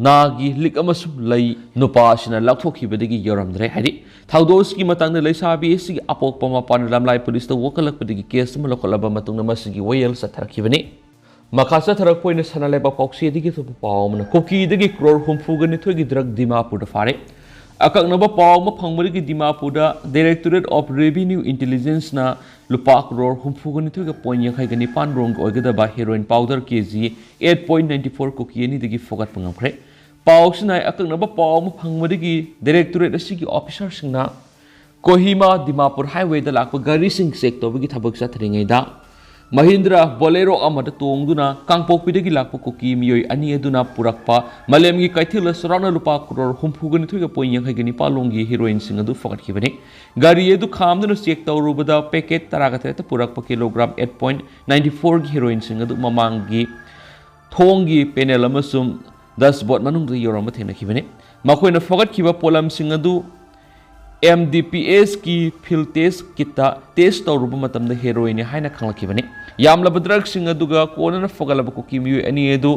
ꯅꯥꯒꯤ ꯂꯤꯛ ꯑꯃꯁꯨꯡ ꯂꯩ ꯅꯨꯄꯥ ꯑꯁꯤꯅ ꯂꯧꯊꯣꯛꯈꯤꯕꯗꯒꯤ ꯌꯧꯔꯝꯗ꯭ꯔꯦ ꯍꯥꯏꯔꯤ꯫ ꯊꯧꯗꯣꯛ ꯑꯁꯤꯒꯤ ꯃꯇꯥꯡꯗ ꯂꯩꯁꯥꯕꯤ ꯑꯁꯤꯒꯤ ꯑꯄꯣꯛꯄ ꯃꯄꯥꯅ ꯂꯝꯂꯥꯏ ꯄꯨꯂꯤꯁꯇ ꯋꯥꯀꯠꯂꯛꯄꯗꯒꯤ ꯀꯦꯁ ꯑꯃ ꯂꯧꯈꯠꯂꯕ ꯃꯇꯨꯡꯗ ꯃꯁꯤꯒꯤ ꯋꯥꯌꯦꯜ ꯆꯠꯊꯔꯛꯈꯤꯕꯅꯤ꯫ ꯃꯈꯥ ꯆꯠꯊꯔꯛꯄ ꯑꯣꯏꯅ ꯁꯅꯥ ꯂꯩꯕꯥꯛ ꯄꯥꯎꯆꯦꯗꯒꯤ ꯑꯇꯣꯞꯄ ꯄꯥꯎ ꯑꯃꯅ ꯀꯨꯀꯤꯗꯒꯤ ꯀ꯭ꯔꯣꯔ ꯍꯨꯝꯐꯨꯒ ꯅꯤꯊꯣꯏꯒꯤ ꯗ꯭ꯔꯒ ꯗꯤꯃꯥꯄꯨꯔꯗ ꯐꯥꯔꯦ꯫ ꯑꯀꯛꯅꯕ ꯄꯥꯎ ꯑꯃ ꯐꯪꯕꯗꯒꯤ ꯗꯤꯃꯥꯄꯨꯔꯗ Directorate of Revenue Intelligenceꯅ ꯂꯨꯄꯥ ꯀ꯭ꯔꯣꯔ ꯍꯨꯝꯐꯨꯒ ꯅꯤꯊꯣꯏꯒ ꯄꯣꯏꯟ ꯌꯥꯡꯈꯩꯒ ꯅꯤꯄꯥꯟ ꯔꯣꯝꯒꯤ ꯑꯣꯏꯒꯗꯕ heroin powder K G eight point nine four ꯀꯨꯀꯤ ꯑꯅꯤꯗꯒꯤ ꯐꯥꯒꯠꯄ ꯉꯝꯈ꯭ꯔꯦ꯫ ꯄꯥꯎꯁꯤꯅ ꯑꯀꯛꯅꯕ ꯄꯥꯎ ꯑꯃ ꯐꯪꯕꯗꯒꯤ Directorate ꯑꯁꯤꯒꯤ officerꯁꯤꯡꯅ ꯀꯣꯍꯤꯃꯥ ꯗꯤꯃꯥꯄꯨꯔ highwayꯗ ꯂꯥꯛꯄ ꯒꯥꯔꯤꯁꯤꯡ ꯆꯦꯛ ꯇꯧꯕꯒꯤ ꯊꯕꯛ ꯆꯠꯊꯔꯤꯉꯩꯗ ꯃꯍꯤꯟꯗ꯭ꯔ ꯕꯣꯂꯦꯔꯣ ꯑꯃꯗ ꯇꯣꯡꯗꯨꯅ ꯀꯥꯡꯄꯣꯛꯄꯤꯗꯒꯤ ꯂꯥꯛꯄ ꯀꯨꯀꯤ ꯃꯤꯑꯣꯏ ꯑꯅꯤ ꯑꯗꯨꯅ ꯄꯨꯔꯛꯄ ꯃꯥꯂꯦꯝꯒꯤ ꯀꯩꯊꯦꯜꯗ ꯆꯥꯎꯔꯥꯛꯅ ꯂꯨꯄꯥ ꯀ꯭ꯔꯣꯔ ꯍꯨꯝꯐꯨꯒ ꯅꯤꯊꯣꯏꯒ ꯄꯣꯏꯟ ꯌꯥꯡꯈꯩꯒ ꯅꯤꯄꯥꯜ ꯂꯣꯝꯒꯤ heroinꯁꯤꯡ ꯑꯗꯨ ꯐꯥꯒꯠꯈꯤꯕꯅꯤ꯫ ꯒꯥꯔꯤ ꯑꯗꯨ ꯈꯥꯝꯗꯨꯅ ꯆꯦꯛ ꯇꯧꯔꯨꯕꯗ packet ꯇꯔꯥꯒ ꯇꯔꯦꯠꯇ ꯄꯨꯔꯛꯄ ꯀꯤꯂꯣꯒ꯭ꯔꯥꯝ eight point nine fourꯒꯤ heroinꯁꯤꯡ ꯑꯗꯨ ꯃꯃꯥꯡꯒꯤ ꯊꯣꯡꯒꯤ panel ꯑꯃꯁꯨꯡ dashboard ꯃꯅꯨꯡꯗ ꯌꯧꯔꯝꯕ ꯊꯦꯡꯅꯈꯤꯕꯅꯤ꯫ ꯃꯈꯣꯏꯅ ꯐꯥꯒꯠꯈꯤꯕ ꯄꯣꯠꯂꯝꯁꯤꯡ ꯑꯗꯨ M D P Sꯀꯤ field test kitꯇ test ꯇꯧꯔꯨꯕ ꯃꯇꯝꯗ heroinꯅꯤ ꯍꯥꯏꯅ ꯈꯪꯂꯛꯈꯤꯕꯅꯤ꯫ ꯌꯥꯝꯂꯕ ꯗ꯭ꯔꯒꯁꯤꯡ ꯑꯗꯨꯒ ꯀꯣꯟꯅꯅ ꯐꯒꯠꯂꯕ ꯀꯨꯀꯤ ꯃꯤꯑꯣꯏ ꯑꯅꯤ ꯑꯗꯨ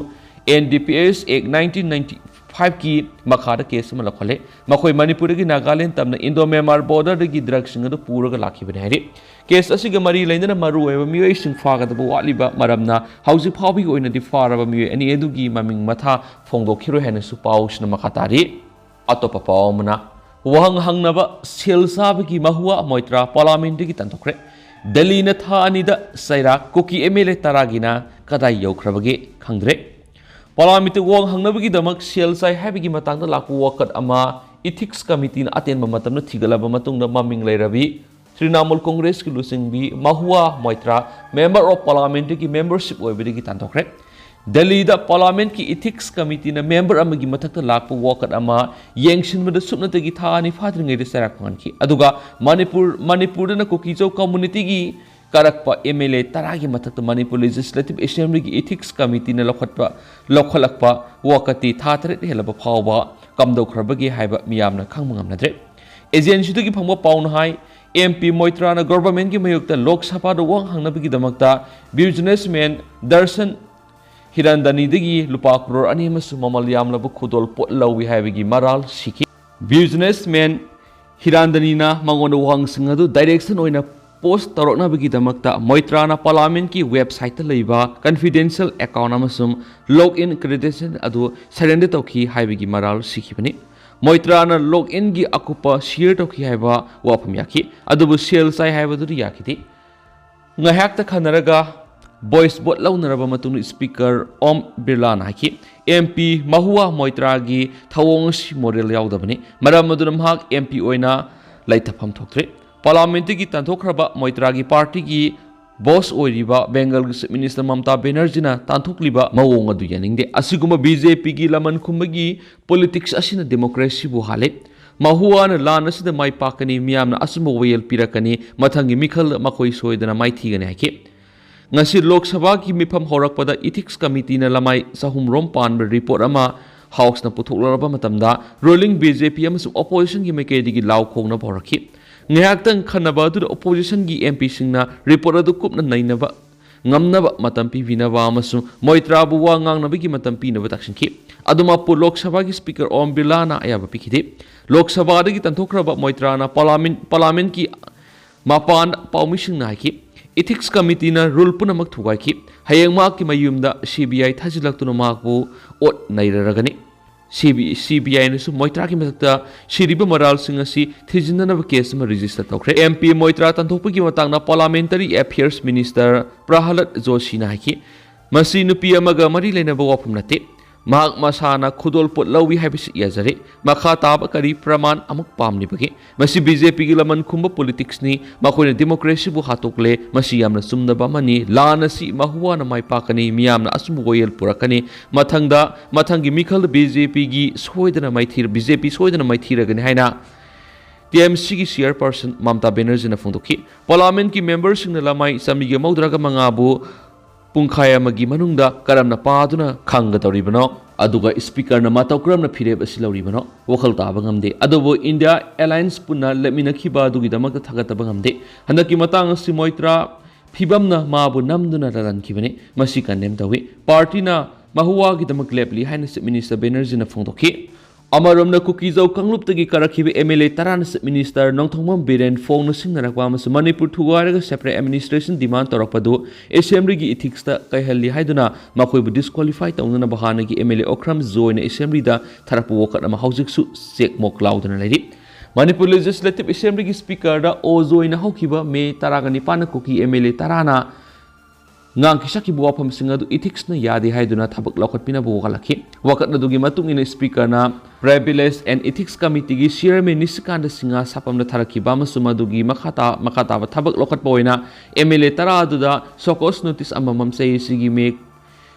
N D P S Act nineteen ninety fiveꯀꯤ ꯃꯈꯥꯗ ꯀꯦꯁ ꯑꯃ ꯂꯧꯈꯠꯂꯦ꯫ ꯃꯈꯣꯏ ꯃꯅꯤꯄꯨꯔꯗꯒꯤ ꯅꯥꯒꯥꯂꯦꯟ ꯇꯝꯅ ꯏꯟꯗꯣ ꯃ꯭ꯌꯥꯟꯃꯥꯔ ꯕꯣꯔꯗꯔꯗꯒꯤ ꯗ꯭ꯔꯒꯁꯤꯡ ꯑꯗꯨ ꯄꯨꯔꯒ ꯂꯥꯛꯈꯤꯕꯅꯤ ꯍꯥꯏꯔꯤ꯫ ꯀꯦꯁ ꯑꯁꯤꯒ ꯃꯔꯤ ꯂꯩꯅꯅ ꯃꯔꯨꯑꯣꯏꯕ ꯃꯤꯑꯣꯏꯁꯤꯡ ꯐꯥꯒꯗꯕ ꯋꯥꯠꯂꯤꯕ ꯃꯔꯝꯅ ꯍꯧꯖꯤꯛ ꯐꯥꯎꯕꯒꯤ ꯑꯣꯏꯅꯗꯤ ꯐꯥꯔꯕ ꯃꯤꯑꯣꯏ ꯑꯅꯤ ꯑꯗꯨꯒꯤ ꯃꯃꯤꯡ ꯃꯊꯥ ꯐꯣꯡꯗꯣꯛꯈꯤꯔꯣꯏ ꯍꯥꯏꯅꯁꯨ ꯄꯥꯎꯁꯤꯅ ꯃꯈꯥ ꯇꯥꯔꯤ꯫ ꯑꯇꯣꯞꯄ ꯄꯥꯎ ꯑꯃꯅ, ꯋꯥꯍꯪ ꯍꯪꯅꯕ ꯁꯦꯜ ꯆꯥꯕꯒꯤ ꯃꯍꯨꯋꯥ ꯃꯣꯏꯇ꯭ꯔꯥ ꯄꯥꯔꯂꯥꯃꯦꯟꯠꯇꯒꯤ ꯇꯥꯟꯊꯣꯛꯈ꯭ꯔꯦ꯫ ꯗꯦꯜꯂꯤꯅ ꯊꯥ ꯑꯅꯤꯗ ꯆꯩꯔꯥꯛ ꯀꯨꯀꯤ M L A ꯇꯔꯥꯒꯤꯅ ꯀꯗꯥꯏ ꯌꯧꯈ꯭ꯔꯕꯒꯦ ꯈꯪꯗ꯭ꯔꯦ꯫ ꯄꯥꯔꯂꯥꯃꯦꯟꯠꯇ ꯋꯥꯍꯪ ꯍꯪꯅꯕꯒꯤꯗꯃꯛ ꯁꯦꯜ ꯆꯥꯏ ꯍꯥꯏꯕꯒꯤ ꯃꯇꯥꯡꯗ ꯂꯥꯛꯄ ꯋꯥꯀꯠ ꯑꯃ Ethics Committeeꯅ ꯑꯇꯦꯟꯕ ꯃꯇꯝꯗ ꯊꯤꯒꯠꯂꯕ ꯃꯇꯨꯡꯗ ꯃꯃꯤꯡ ꯂꯩꯔꯕꯤ ꯇ꯭ꯔꯤꯅꯥꯃꯨꯜ ꯀꯣꯡꯒ꯭ꯔꯦꯁꯀꯤ ꯂꯨꯆꯤꯡꯕꯤ ꯃꯍꯨꯋꯥ ꯃꯣꯏꯇ꯭ꯔꯥ Member of Parliamentꯀꯤ membership ꯑꯣꯏꯕꯗꯒꯤ ꯇꯥꯟꯊꯣꯛꯈ꯭ꯔꯦ꯫ ꯗꯦꯜꯂꯤꯗ ꯄꯥꯔꯂꯥꯃꯦꯟꯠꯀꯤ Ethics Committeeꯅ member ꯑꯃꯒꯤ ꯃꯊꯛꯇ ꯂꯥꯛꯄ ꯋꯥꯀꯠ ꯑꯃ ꯌꯦꯡꯁꯤꯟꯕꯗ ꯁꯨꯞꯅꯇꯒꯤ ꯊꯥ ꯑꯅꯤ ꯐꯥꯗ꯭ꯔꯤꯉꯩꯗ ꯆꯩꯔꯥꯛ ꯐꯪꯍꯟꯈꯤ꯫ ꯑꯗꯨꯒ ꯃꯅꯤꯄꯨꯔ, ꯃꯅꯤꯄꯨꯔꯗꯅ ꯀꯨꯀꯤꯖꯧ communityꯒꯤ ꯀꯥꯔꯛꯄ M L A ꯇꯔꯥꯒꯤ ꯃꯊꯛꯇ ꯃꯅꯤꯄꯨꯔ Legislative Assemblyꯒꯤ Ethics Committeeꯅ ꯂꯧꯈꯠꯄ, ꯂꯧꯈꯠꯂꯛꯄ ꯋꯥꯀꯠꯇꯤ ꯊꯥ ꯇꯔꯦꯠ ꯍꯦꯜꯂꯕ ꯐꯥꯎꯕ ꯀꯝꯗꯧꯈ꯭ꯔꯕꯒꯦ ꯍꯥꯏꯕ ꯃꯤꯌꯥꯝꯅ ꯈꯪꯕ ꯉꯝꯅꯗ꯭ꯔꯦ꯫ ꯑꯦꯖꯦꯟꯁꯤꯗꯒꯤ ꯐꯪꯕ ꯄꯥꯎꯅ ꯍꯥꯏ, M P ꯃꯣꯏꯇ꯭ꯔꯥꯅ governmentꯀꯤ ꯃꯥꯌꯣꯛꯇ ꯂꯣꯛ ꯁꯚꯥꯗ ꯋꯥ ꯍꯪꯅꯕꯒꯤꯗꯃꯛꯇ businessman ꯗꯔꯁꯟ ꯍꯤꯔꯥꯟꯗꯅꯤꯗꯒꯤ ꯂꯨꯄꯥ ꯀ꯭ꯔꯣꯔ ꯑꯅꯤ ꯑꯃꯁꯨꯡ ꯃꯃꯜ ꯌꯥꯝꯂꯕ ꯈꯨꯗꯣꯜ ꯄꯣꯠ ꯂꯧꯏ ꯍꯥꯏꯕꯒꯤ ꯃꯔꯥꯜ ꯁꯤꯈꯤ꯫ ꯕꯤꯖꯤꯅꯦꯁꯃꯦꯟ ꯍꯤꯔꯥꯟꯗꯅꯤꯅ ꯃꯉꯣꯟꯗ ꯋꯥꯍꯪꯁꯤꯡ ꯑꯗꯨ ꯗꯥꯏꯔꯦꯛꯁꯟ ꯑꯣꯏꯅ ꯄꯣꯁ ꯇꯧꯔꯛꯅꯕꯒꯤꯗꯃꯛꯇ ꯃꯣꯏꯇ꯭ꯔꯥꯅ ꯄꯥꯔꯂꯥꯃꯦꯟꯠꯀꯤ ꯋꯦꯕꯁꯥꯏꯠꯇ ꯂꯩꯕ ꯀꯟꯐꯤꯗꯦꯟꯁꯤꯌꯦꯜ ꯑꯦꯀꯥꯎꯟꯠ ꯑꯃꯁꯨꯡ ꯂꯣꯒ ꯏꯟ ꯀ꯭ꯔꯦꯗꯦꯟꯁꯤꯌꯦꯜ ꯑꯗꯨ ꯁꯔꯦꯟꯗꯔ ꯇꯧꯈꯤ ꯍꯥꯏꯕꯒꯤ ꯃꯔꯥꯜ ꯁꯤꯈꯤꯕꯅꯤ꯫ ꯃꯣꯏꯇ꯭ꯔꯥꯅ ꯂꯣꯒ ꯏꯟꯒꯤ ꯑꯀꯨꯞꯄ ꯁꯤꯌꯔ ꯇꯧꯈꯤ ꯍꯥꯏꯕ ꯋꯥꯐꯝ ꯌꯥꯈꯤ, ꯑꯗꯨꯕꯨ ꯁꯦꯜ ꯆꯥꯏ ꯍꯥꯏꯕꯗꯨꯗꯤ ꯌꯥꯈꯤꯗꯦ꯫ ꯉꯥꯏꯍꯥꯛꯇ ꯈꯟꯅꯔꯒ ꯚꯣꯏꯁ ꯚꯣꯠ ꯂꯧꯅꯔꯕ ꯃꯇꯨꯡꯗ ꯁ꯭ꯄꯤꯀꯔ ꯑꯣꯝ ꯕꯤꯔꯂꯥꯅ ꯍꯥꯏꯈꯤ, "ꯑꯦꯝ ꯄꯤ ꯃꯍꯨꯋꯥ ꯃꯣꯏꯇ꯭ꯔꯥꯒꯤ ꯊꯧꯑꯣꯡ ꯑꯁꯤ ꯃꯣꯔꯦꯜ ꯌꯥꯎꯗꯕꯅꯤ, ꯃꯔꯝ ꯑꯗꯨꯅ ꯃꯍꯥꯛ ꯑꯦꯝ ꯄꯤ ꯑꯣꯏꯅ ꯂꯩꯊꯐꯝ ꯊꯣꯛꯇ꯭ꯔꯦ꯫" ꯄꯥꯔꯂꯥꯃꯦꯟꯠꯇꯒꯤ ꯇꯥꯟꯊꯣꯛꯈ꯭ꯔꯕ ꯃꯣꯏꯇ꯭ꯔꯥꯒꯤ ꯄꯥꯔꯇꯤꯒꯤ ꯕꯣꯁ ꯑꯣꯏꯔꯤꯕ ꯕꯦꯡꯒꯜꯒꯤ ꯆꯤꯐ ꯃꯤꯅꯤꯁꯇꯔ ꯃꯃꯇꯥ ꯕꯦꯅꯔꯖꯤꯅ ꯇꯥꯟꯊꯣꯛꯂꯤꯕ ꯃꯑꯣꯡ ꯑꯗꯨ ꯌꯥꯅꯤꯡꯗꯦ꯫ ꯑꯁꯤꯒꯨꯝꯕ ꯕꯤ ꯖꯦ ꯄꯤꯒꯤ ꯂꯃꯟ ꯈꯨꯝꯕꯒꯤ ꯄꯣꯂꯤꯇꯤꯛꯁ ꯑꯁꯤꯅ ꯗꯦꯃꯣꯀ꯭ꯔꯦꯁꯤꯕꯨ ꯍꯥꯠꯂꯦ꯫ ꯃꯍꯨꯋꯥꯅ ꯂꯥꯟ ꯑꯁꯤꯗ ꯃꯥꯏ ꯄꯥꯛꯀꯅꯤ, ꯃꯤꯌꯥꯝꯅ ꯑꯆꯨꯝꯕ ꯋꯥꯌꯦꯜ ꯄꯤꯔꯛꯀꯅꯤ, ꯃꯊꯪꯒꯤ ꯃꯤꯈꯜꯗ ꯃꯈꯣꯏ ꯁꯣꯏꯗꯅ ꯃꯥꯏꯊꯤꯒꯅꯤ ꯍꯥꯏꯈꯤ꯫ ꯉꯁꯤ ꯂꯣꯛ ꯁꯚꯥꯒꯤ ꯃꯤꯐꯝ ꯍꯧꯔꯛꯄꯗ ꯏꯊꯤꯛꯁ ꯀꯃꯤꯇꯤꯅ ꯂꯃꯥꯏ ꯆꯍꯨꯝ ꯔꯣꯝ ꯄꯥꯟꯕ ꯔꯤꯄꯣꯔꯠ ꯑꯃ ꯍꯥꯎꯁꯅ ꯄꯨꯊꯣꯛꯂꯛꯂꯕ ꯃꯇꯝꯗ ꯔꯨꯂꯤꯡ ꯕꯤ ꯖꯦ ꯄꯤ ꯑꯃꯁꯨꯡ ꯑꯣꯄꯣꯖꯤꯁꯟꯒꯤ ꯃꯥꯏꯀꯩꯗꯒꯤ ꯂꯥꯎ ꯈꯣꯡꯅꯕ ꯍꯧꯔꯛꯈꯤ꯫ ꯉꯥꯏꯍꯥꯛꯇꯪ ꯈꯟꯅꯕ ꯑꯗꯨꯗ ꯑꯣꯄꯣꯖꯤꯁꯟꯒꯤ ꯑꯦꯝ ꯄꯤꯁꯤꯡꯅ ꯔꯤꯄꯣꯔꯠ ꯑꯗꯨ ꯀꯨꯞꯅ ꯅꯩꯅꯕ ꯉꯝꯅꯕ ꯃꯇꯝ ꯄꯤꯕꯤꯅꯕ ꯑꯃꯁꯨꯡ ꯃꯣꯏꯇ꯭ꯔꯥꯕꯨ ꯋꯥ ꯉꯥꯡꯅꯕꯒꯤ ꯃꯇꯝ ꯄꯤꯅꯕ ꯇꯛꯁꯤꯟꯈꯤ꯫ ꯑꯗꯨꯃꯛꯄꯨ ꯂꯣꯛ ꯁꯚꯥꯒꯤ ꯁ꯭ꯄꯤꯀꯔ ꯑꯣꯝ ꯕꯤꯔꯂꯥꯅ ꯑꯌꯥꯕ ꯄꯤꯈꯤꯗꯦ꯫ ꯂꯣꯛ ꯁꯚꯥꯗꯒꯤ ꯇꯥꯟꯊꯣꯛꯈ꯭ꯔꯕ ꯃꯣꯏꯇ꯭ꯔꯥꯅ ꯄꯥꯔꯂꯥꯃꯦꯟ-, ꯄꯥꯔꯂꯥꯃꯦꯟꯠꯀꯤ ꯃꯄꯥꯟ ꯄꯥꯎꯃꯤꯁꯤꯡꯅ ꯍꯥꯏꯈꯤ, "ꯏꯊꯤꯛꯁ ꯀꯃꯤꯇꯤꯅ ꯔꯨꯜ ꯄꯨꯝꯅꯃꯛ ꯊꯨꯒꯥꯏꯈꯤ꯫ ꯍꯌꯦꯡ ꯃꯍꯥꯛꯀꯤ ꯃꯌꯨꯝꯗ ꯁꯤ ꯕꯤ ꯑꯥꯏ ꯊꯥꯖꯤꯜꯂꯛꯇꯨꯅ ꯃꯍꯥꯛꯄꯨ ꯑꯣꯠ ꯅꯩꯔꯔꯒꯅꯤ꯫" ꯁꯤ ꯕꯤ, ꯁꯤ ꯕꯤ ꯑꯥꯏꯅꯁꯨ ꯃꯣꯏꯇ꯭ꯔꯥꯒꯤ ꯃꯊꯛꯇ ꯁꯤꯔꯤꯕ ꯃꯔꯥꯜꯁꯤꯡ ꯑꯁꯤ ꯊꯤꯖꯤꯟꯅꯅꯕ ꯀꯦꯁ ꯑꯃ ꯔꯦꯖꯤꯁꯇꯔ ꯇꯧꯈ꯭ꯔꯦ꯫ ꯑꯦꯝ ꯄꯤ ꯃꯣꯏꯇ꯭ꯔꯥ ꯇꯥꯟꯊꯣꯛꯄꯒꯤ ꯃꯇꯥꯡꯗ ꯄꯥꯔꯂꯥꯃꯦꯟꯇꯔꯤ ꯑꯦꯐꯤꯌꯔꯁ ꯃꯤꯅꯤꯁꯇꯔ ꯄ꯭ꯔꯍꯂꯠ ꯖꯣꯁꯤꯅ ꯍꯥꯏꯈꯤ, "ꯃꯁꯤ ꯅꯨꯄꯤ ꯑꯃꯒ ꯃꯔꯤ ꯂꯩꯅꯕ ꯋꯥꯐꯝ ꯅꯠꯇꯦ꯫ ꯃꯍꯥꯛ ꯃꯁꯥꯅ ꯈꯨꯗꯣꯜ ꯄꯣꯠ ꯂꯧꯏ ꯍꯥꯏꯕꯁꯤ ꯌꯥꯖꯔꯦ꯫ ꯃꯈꯥ ꯇꯥꯕ ꯀꯔꯤ ꯄ꯭ꯔꯃꯥꯟ ꯑꯃꯨꯛ ꯄꯥꯝꯂꯤꯕꯒꯦ? ꯃꯁꯤ ꯕꯤ ꯖꯦ ꯄꯤꯒꯤ ꯂꯃꯟ ꯈꯨꯝꯕ ꯄꯣꯂꯤꯇꯤꯛꯁꯅꯤ꯫ ꯃꯈꯣꯏꯅ ꯗꯦꯃꯣꯀ꯭ꯔꯦꯁꯤꯕꯨ ꯍꯥꯠꯇꯣꯛꯂꯦ꯫ ꯃꯁꯤ ꯌꯥꯝꯅ ꯆꯨꯝꯗꯕ ꯑꯃꯅꯤ꯫ ꯂꯥꯟ ꯑꯁꯤ ꯃꯍꯨꯋꯥꯅ ꯃꯥꯏ ꯄꯥꯛꯀꯅꯤ꯫ ꯃꯤꯌꯥꯝꯅ ꯑꯆꯨꯝꯕ ꯋꯥꯌꯦꯜ ꯄꯨꯔꯛꯀꯅꯤ꯫ ꯃꯊꯪꯗ, ꯃꯊꯪꯒꯤ ꯃꯤꯈꯜꯗ ꯕꯤ ꯖꯦ ꯄꯤꯒꯤ ꯁꯣꯏꯗꯅ ꯃꯥꯏꯊꯤ-, ꯕꯤ ꯖꯦ ꯄꯤ ꯁꯣꯏꯗꯅ ꯃꯥꯏꯊꯤꯔꯒꯅꯤ" ꯍꯥꯏꯅ ꯇꯤ ꯑꯦꯝ ꯁꯤꯒꯤ ꯆꯤꯌꯔꯄꯔꯁꯟ ꯃꯃꯇꯥ ꯕꯦꯅꯔꯖꯤꯅ ꯐꯣꯡꯗꯣꯛꯈꯤ꯫ ꯄꯥꯔꯂꯥꯃꯦꯟꯠꯀꯤ ꯃꯦꯝꯕꯔꯁꯤꯡꯅ ꯂꯃꯥꯏ ꯆꯥꯃꯔꯤꯒ ꯃꯧꯗ꯭ꯔꯥꯒ ꯃꯉꯥꯕꯨ ꯄꯨꯡꯈꯥꯏ ꯑꯃꯒꯤ ꯃꯅꯨꯡꯗ ꯀꯔꯝꯅ ꯄꯥꯗꯨꯅ ꯈꯪꯒꯗꯧꯔꯤꯕꯅꯣ? ꯑꯗꯨꯒ ꯁ꯭ꯄꯤꯀꯔꯅ ꯃꯇꯧ ꯀꯔꯝꯅ ꯐꯤꯔꯦꯞ ꯑꯁꯤ ꯂꯧꯔꯤꯕꯅꯣ? ꯋꯥꯈꯜ ꯇꯥꯕ ꯉꯝꯗꯦ꯫ ꯑꯗꯨꯕꯨ ꯏꯟꯗꯤꯌꯥ ꯑꯦꯂꯥꯏꯟꯁ ꯄꯨꯟꯅ ꯂꯦꯞꯃꯤꯟꯅꯈꯤꯕ ꯑꯗꯨꯒꯤꯗꯃꯛꯇ ꯊꯥꯒꯠꯇꯕ ꯉꯝꯗꯦ꯫ ꯍꯟꯗꯛꯀꯤ ꯃꯇꯥꯡ ꯑꯁꯤ ꯃꯣꯏꯇ꯭ꯔꯥ ꯐꯤꯕꯝꯅ ꯃꯥꯕꯨ ꯅꯝꯗꯨꯅ ꯂꯥꯜꯍꯟꯈꯤꯕꯅꯤ꯫ ꯃꯁꯤ ꯀꯟꯗꯦꯝ ꯇꯧꯏ꯫ ꯄꯥꯔꯇꯤꯅ ꯃꯍꯨꯋꯥꯒꯤꯗꯃꯛ ꯂꯦꯞꯂꯤ ꯍꯥꯏꯅ ꯆꯤꯐ ꯃꯤꯅꯤꯁꯇꯔ ꯕꯦꯅꯔꯖꯤꯅ ꯐꯣꯡꯗꯣꯛꯈꯤ꯫ ꯑꯃꯔꯣꯝꯗ, ꯀꯨꯀꯤꯖꯧ ꯀꯥꯡꯂꯨꯞꯇꯒꯤ ꯀꯥꯔꯛꯈꯤꯕ ꯑꯦꯝ ꯑꯦꯜ ꯑꯦ ꯇꯔꯥꯅ ꯆꯤꯐ ꯃꯤꯅꯤꯁꯇꯔ ꯅꯣꯡꯊꯣꯡꯕꯝ ꯕꯤꯔꯦꯟ ꯐꯣꯡꯅ ꯁꯤꯡꯅꯔꯛꯄ ꯑꯃꯁꯨꯡ ꯃꯅꯤꯄꯨꯔ ꯊꯨꯒꯥꯏꯔꯒ ꯁꯦꯄꯔꯦꯠ ꯑꯦꯗꯃꯤꯅꯤꯁꯇ꯭ꯔꯦꯁꯟ ꯗꯤꯃꯥꯟ ꯇꯧꯔꯛꯄꯗꯨ ꯑꯦꯁꯦꯝꯕ꯭ꯂꯤꯒꯤ ꯏꯊꯤꯛꯁꯇ ꯀꯥꯏꯍꯜꯂꯤ ꯍꯥꯏꯗꯨꯅ ꯃꯈꯣꯏꯕꯨ ꯗꯤꯁꯀ꯭ꯋꯥꯂꯤꯐꯥꯏ ꯇꯧꯅꯅꯕ ꯍꯥꯟꯅꯒꯤ ꯑꯦꯝ ꯑꯦꯜ ꯑꯦ ꯑꯣꯀ꯭ꯔꯝ ꯖꯣꯏꯅ ꯑꯦꯁꯦꯝꯕ꯭ꯂꯤꯗ ꯊꯥꯔꯛꯄ ꯋꯥꯀꯠ ꯑꯃ ꯍꯧꯖꯤꯛꯁꯨ ꯆꯦꯛ ꯃꯣꯛ ꯂꯥꯎꯗꯨꯅ ꯂꯩꯔꯤ꯫ ꯃꯅꯤꯄꯨꯔ ꯂꯦꯖꯤꯁꯂꯦꯇꯤꯚ ꯑꯦꯁꯦꯝꯕ꯭ꯂꯤꯒꯤ ꯁ꯭ꯄꯤꯀꯔꯗ ꯑꯣ ꯖꯣꯏꯅ ꯍꯧꯈꯤꯕ ꯃꯦ ꯇꯔꯥꯒ ꯅꯤꯄꯥꯟꯅ ꯀꯨꯀꯤ ꯑꯦꯝ ꯑꯦꯜ ꯑꯦ ꯇꯔꯥꯅ ꯉꯥꯡꯈꯤ ꯁꯛꯈꯤꯕ ꯋꯥꯐꯝꯁꯤꯡ ꯑꯗꯨ ꯏꯊꯤꯛꯁꯅ ꯌꯥꯗꯦ ꯍꯥꯏꯗꯨꯅ ꯊꯕꯛ ꯂꯧꯈꯠꯄꯤꯅꯕ ꯋꯥꯀꯠꯂꯛꯈꯤ꯫ ꯋꯥꯀꯠ ꯑꯗꯨꯒꯤ ꯃꯇꯨꯡ ꯏꯟꯅ ꯁ꯭ꯄꯤꯀꯔꯅ ꯄ꯭ꯔꯤꯚꯤꯂꯦꯖ ꯑꯦꯟ ꯏꯊꯤꯛꯁ ꯀꯃꯤꯇꯤꯒꯤ ꯆꯤꯌꯔꯃꯦꯟ ꯅꯤꯁꯤꯀꯥꯟꯇ ꯁꯤꯡꯍ ꯁꯥꯄꯝꯗ ꯊꯥꯔꯛꯈꯤꯕ ꯑꯃꯁꯨꯡ ꯃꯗꯨꯒꯤ ꯃꯈꯥ ꯇꯥ-, ꯃꯈꯥ ꯇꯥꯕ ꯊꯕꯛ ꯂꯧꯈꯠꯄ ꯑꯣꯏꯅ ꯑꯦꯝ ꯑꯦꯜ ꯑꯦ ꯇꯔꯥ ꯑꯗꯨꯗ ꯁꯣꯀꯣꯁ ꯅꯣꯇꯤꯁ ꯑꯃꯃꯝ ꯆꯍꯤ ꯑꯁꯤꯒꯤ ꯃꯦ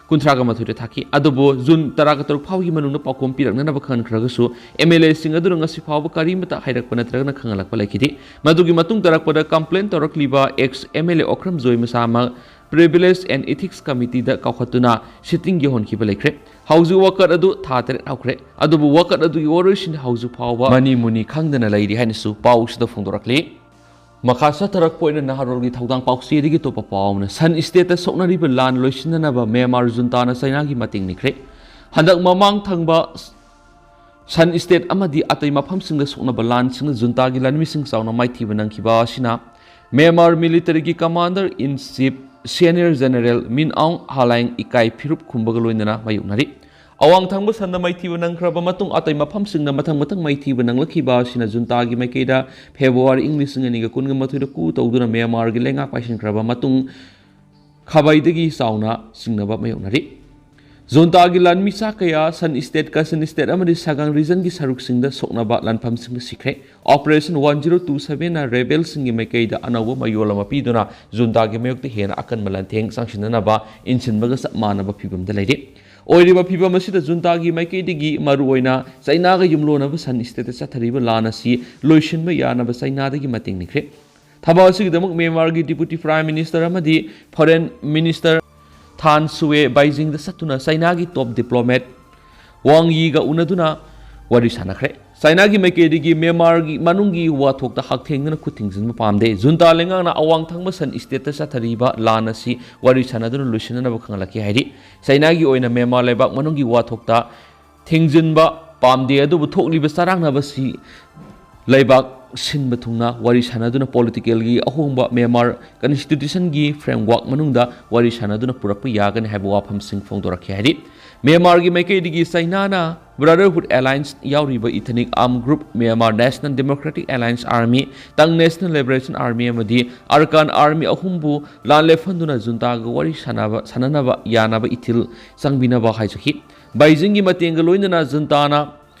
ꯀꯨꯟꯊ꯭ꯔꯥꯒ ꯃꯥꯊꯣꯏꯗ ꯊꯥꯈꯤ꯫ ꯑꯗꯨꯕꯨ ꯖꯨꯟ ꯇꯔꯥꯒ ꯇꯔꯨꯛ ꯐꯥꯎꯒꯤ ꯃꯅꯨꯡꯗ ꯄꯥꯎꯈꯨꯝ ꯄꯤꯔꯛꯅꯅꯕ ꯈꯪꯍꯟꯈ꯭ꯔꯒꯁꯨ ꯑꯦꯝ ꯑꯦꯜ ꯑꯦꯁꯤꯡ ꯑꯗꯨꯅ ꯉꯁꯤ ꯐꯥꯎꯕ ꯀꯔꯤꯃꯠꯇ ꯍꯥꯏꯔꯛꯄ ꯅꯠꯇ꯭ꯔꯒꯅ ꯈꯪꯍꯜꯂꯛꯄ ꯂꯩꯈꯤꯗꯦ꯫ ꯃꯗꯨꯒꯤ ꯃꯇꯨꯡ ꯇꯥꯔꯛꯄꯗ ꯀꯝꯄ꯭ꯂꯦꯟ ꯇꯧꯔꯛꯂꯤꯕ ex M L A Okram Joy ꯃꯁꯥꯃꯛ ꯄ꯭ꯔꯤꯚꯤꯂꯦꯖ ꯑꯦꯟ ꯏꯊꯤꯛꯁ ꯀꯃꯤꯇꯤꯗ ꯀꯥꯎꯈꯠꯇꯨꯅ ꯁꯤꯠꯇꯤꯡ ꯌꯧꯍꯟꯈꯤꯕ ꯂꯩꯈ꯭ꯔꯦ꯫ ꯍꯧꯖꯤꯛ ꯋꯥꯀꯠ ꯑꯗꯨ ꯊꯥ ꯇꯔꯦꯠ ꯍꯧꯈ꯭ꯔꯦ, ꯑꯗꯨꯕꯨ ꯋꯥꯀꯠ ꯑꯗꯨꯒꯤ ꯋꯥꯔꯣꯏꯁꯤꯟ ꯍꯧꯖꯤꯛ ꯐꯥꯎꯕ ꯃꯅꯤ ꯃꯨꯅꯤ ꯈꯪꯗꯅ ꯂꯩꯔꯤ ꯍꯥꯏꯅꯁꯨ ꯄꯥꯎꯁꯤꯗ ꯐꯣꯡꯗꯣꯔꯛꯂꯤ꯫ ꯃꯈꯥ ꯆꯠꯊꯔꯛꯄ ꯑꯣꯏꯅ ꯅꯍꯥꯔꯣꯜꯒꯤ ꯊꯧꯗꯥꯡ ꯄꯥꯎꯆꯦꯗꯒꯤ ꯑꯇꯣꯞꯄ ꯄꯥꯎ ꯑꯃꯅ, ꯁꯟ ꯁ꯭ꯇꯦꯠꯇ ꯁꯣꯛꯅꯔꯤꯕ ꯂꯥꯟ ꯂꯣꯏꯁꯤꯟꯅꯅꯕ ꯃ꯭ꯌꯥꯟꯃꯥꯔ ꯖꯨꯟꯇꯥꯅ ꯆꯩꯅꯥꯒꯤ ꯃꯇꯦꯡ ꯅꯤꯈ꯭ꯔꯦ꯫ ꯍꯟꯗꯛ ꯃꯃꯥꯡ ꯊꯪꯕ ꯁꯟ ꯁ꯭ꯇꯦꯠ ꯑꯃꯗꯤ ꯑꯇꯩ ꯃꯐꯝꯁꯤꯡꯗ ꯁꯣꯛꯅꯕ ꯂꯥꯟꯁꯤꯡꯅ ꯖꯨꯟꯇꯥꯒꯤ ꯂꯥꯟꯃꯤꯁꯤꯡ ꯆꯥꯎꯅ ꯃꯥꯏꯊꯤꯕ ꯅꯪꯈꯤꯕ ꯑꯁꯤꯅ ꯃ꯭ꯌꯥꯟꯃꯥꯔ ꯃꯤꯂꯤꯇꯔꯤꯒꯤ ꯀꯃꯥꯟꯗꯔ ꯏꯟ ꯆꯤꯐ ꯁꯦꯅꯤꯌꯔ ꯖꯦꯅꯔꯦꯜ ꯃꯤꯟ ꯑꯥꯎꯡ ꯍꯥꯂꯥꯏꯡ ꯏꯀꯥꯏ ꯐꯤꯔꯨꯞ ꯈꯨꯝꯕꯒ ꯂꯣꯏꯅꯅ ꯃꯥꯌꯣꯛꯅꯔꯤ꯫ ꯑꯋꯥꯡ ꯊꯪꯕ ꯁꯟꯗ ꯃꯥꯏꯊꯤꯕ ꯅꯪꯈ꯭ꯔꯕ ꯃꯇꯨꯡ ꯑꯇꯩ ꯃꯐꯝꯁꯤꯡꯗ ꯃꯊꯪ ꯃꯊꯪ ꯃꯥꯏꯊꯤꯕ ꯅꯪꯂꯛꯈꯤꯕ ꯑꯁꯤꯅ ꯖꯨꯟꯇꯥꯒꯤ ꯃꯥꯏꯀꯩꯗ ꯐꯦꯕ꯭ꯔꯨꯋꯥꯔꯤ ꯏꯪ ꯂꯤꯁꯤꯡ ꯑꯅꯤꯒ ꯀꯨꯟꯒ ꯃꯥꯊꯣꯏꯗ ꯀꯨ ꯇꯧꯗꯨꯅ ꯃ꯭ꯌꯥꯟꯃꯥꯔꯒꯤ ꯂꯩꯉꯥꯛ ꯄꯥꯏꯁꯤꯟꯈ꯭ꯔꯕ ꯃꯇꯨꯡ ꯈ꯭ꯋꯥꯏꯗꯒꯤ ꯆꯥꯎꯅ ꯆꯤꯡꯅꯕ ꯃꯥꯌꯣꯛꯅꯔꯤ꯫ ꯖꯨꯟꯇꯥꯒꯤ ꯂꯥꯟꯃꯤꯁꯥ ꯀꯌꯥ ꯁꯟ ꯁ꯭ꯇꯦꯠ, ꯀꯆꯤꯟ ꯁ꯭ꯇꯦꯠ ꯑꯃꯗꯤ ꯁꯒꯥꯡ ꯔꯤꯖꯟꯒꯤ ꯁꯔꯨꯛꯁꯤꯡꯗ ꯁꯣꯛꯅꯕ ꯂꯥꯟꯐꯝꯁꯤꯡꯗ ꯁꯤꯈ꯭ꯔꯦ꯫ ꯑꯣꯄꯔꯦꯁꯟ ꯋꯥꯟ ꯖꯤꯔꯣ ꯇꯨ ꯁꯚꯦꯟꯅ ꯔꯦꯕꯦꯜꯁꯤꯡꯒꯤ ꯃꯥꯏꯀꯩꯗ ꯑꯅꯧꯕ ꯃꯌꯣꯜ ꯑꯃ ꯄꯤꯗꯨꯅ ꯖꯨꯟꯇꯥꯒꯤ ꯃꯥꯌꯣꯛꯇ ꯍꯦꯟꯅ ꯑꯀꯟꯕ ꯂꯥꯟꯊꯦꯡ ꯆꯪꯁꯤꯟꯅꯅꯕ ꯏꯟꯁꯤꯟꯕꯒ ꯆꯞ ꯃꯥꯟꯅꯕ ꯐꯤꯕꯝꯗ ꯂꯩꯔꯤ꯫ ꯑꯣꯏꯔꯤꯕ ꯐꯤꯕꯝ ꯑꯁꯤꯗ ꯖꯨꯟꯇꯥꯒꯤ ꯃꯥꯏꯀꯩꯗꯒꯤ ꯃꯔꯨꯑꯣꯏꯅ ꯆꯩꯅꯥꯒ ꯌꯨꯝꯂꯣꯟꯅꯕ ꯁꯟ ꯁ꯭ꯇꯦꯠꯇ ꯆꯠꯊꯔꯤꯕ ꯂꯥꯟ ꯑꯁꯤ ꯂꯣꯏꯁꯤꯟꯕ ꯌꯥꯅꯕ ꯆꯩꯅꯥꯗꯒꯤ ꯃꯇꯦꯡ ꯅꯤꯈ꯭ꯔꯦ꯫ ꯊꯕꯛ ꯑꯁꯤꯒꯤꯗꯃꯛ ꯃ꯭ꯌꯥꯟꯃꯥꯔꯒꯤ ꯗꯤꯄꯨꯇꯤ ꯄ꯭ꯔꯥꯏꯝ ꯃꯤꯅꯤꯁꯇꯔ ꯑꯃꯗꯤ ꯐꯣꯔꯦꯟ ꯃꯤꯅꯤꯁꯇꯔ ꯊꯥꯟ ꯁꯨꯋꯦ ꯕꯩꯖꯤꯡꯗ ꯆꯠꯇꯨꯅ ꯆꯩꯅꯥꯒꯤ ꯇꯣꯞ ꯗꯤꯄ꯭ꯂꯣꯃꯦꯠ ꯋꯥꯡ ꯌꯤꯒ ꯎꯅꯗꯨꯅ ꯋꯥꯔꯤ ꯁꯥꯟꯅꯈ꯭ꯔꯦ꯫ ꯆꯥꯏꯅꯥꯒꯤ ꯃꯥꯏꯀꯩꯗꯒꯤ ꯃ꯭ꯌꯥꯟꯃꯥꯔꯒꯤ ꯃꯅꯨꯡꯒꯤ ꯋꯥꯊꯣꯛꯇ ꯍꯛꯊꯦꯡꯅꯅ ꯈꯨꯠ ꯊꯤꯡꯖꯤꯟꯕ ꯄꯥꯝꯗꯦ꯫ ꯖꯨꯟꯇꯥ ꯂꯩꯉꯥꯛꯅ ꯑꯋꯥꯡ ꯊꯪꯕ ꯁꯟ ꯁ꯭ꯇꯦꯠꯇ ꯆꯠꯊꯔꯤꯕ ꯂꯥꯟ ꯑꯁꯤ ꯋꯥꯔꯤ ꯁꯥꯟꯅꯗꯨꯅ ꯂꯣꯏꯁꯤꯟꯅꯅꯕ ꯈꯪꯍꯜꯂꯛꯈꯤ ꯍꯥꯏꯔꯤ꯫ ꯆꯥꯏꯅꯥꯒꯤ ꯑꯣꯏꯅ ꯃ꯭ꯌꯥꯟꯃꯥꯔ ꯂꯩꯕꯥꯛ ꯃꯅꯨꯡꯒꯤ ꯋꯥꯊꯣꯛꯇ ꯊꯤꯡꯖꯤꯟꯕ ꯄꯥꯝꯗꯦ, ꯑꯗꯨꯕꯨ ꯊꯣꯛꯂꯤꯕ ꯆꯔꯥꯡꯅꯕꯁꯤ ꯂꯩꯕꯥꯛ ꯁꯤꯟꯕ ꯊꯨꯡꯅ ꯋꯥꯔꯤ ꯁꯥꯟꯅꯗꯨꯅ ꯄꯣꯂꯤꯇꯤꯀꯦꯜꯒꯤ ꯑꯍꯣꯡꯕ ꯃ꯭ꯌꯥꯟꯃꯥꯔ ꯀꯟꯁꯇꯤꯇ꯭ꯌꯨꯁꯟꯒꯤ ꯐ꯭ꯔꯦꯝꯋꯥꯔꯛ ꯃꯅꯨꯡꯗ ꯋꯥꯔꯤ ꯁꯥꯟꯅꯗꯨꯅ ꯄꯨꯔꯛꯄ ꯌꯥꯒꯅꯤ ꯍꯥꯏꯕ ꯋꯥꯐꯝꯁꯤꯡ ꯐꯣꯡꯗꯣꯔꯛꯈꯤ ꯍꯥꯏꯔꯤ꯫ ꯃ꯭ꯌꯥꯟꯃꯥꯔꯒꯤ ꯃꯥꯏꯀꯩꯗꯒꯤ ꯆꯥꯏꯅꯥꯅ ꯕ꯭ꯔꯗꯔꯍꯨꯗ ꯑꯦꯂꯥꯏꯟꯁ ꯌꯥꯎꯔꯤꯕ ethnic arm group Myanmar national democratic alliance army, ꯇꯪ ꯅꯦꯁꯅꯦꯜ ꯂꯤꯕꯔꯦꯁꯟ ꯑꯥꯔꯃꯤ ꯑꯃꯗꯤ ꯑꯔꯀꯥꯟ ꯑꯥꯔꯃꯤ ꯑꯍꯨꯝꯕꯨ ꯂꯥꯟ ꯂꯦꯞꯍꯟꯗꯨꯅ ꯖꯨꯟꯇꯥꯒ ꯋꯥꯔꯤ ꯁꯥꯟꯅꯕ, ꯁꯥꯟꯅꯅꯕ ꯌꯥꯅꯕ ꯏꯊꯤꯜ ꯆꯪꯕꯤꯅꯕ ꯍꯥꯏꯖꯈꯤ꯫ ꯕꯩꯖꯤꯡꯒꯤ ꯃꯇꯦꯡꯒ ꯂꯣꯏꯅꯅ ꯖꯨꯟꯇꯥꯅ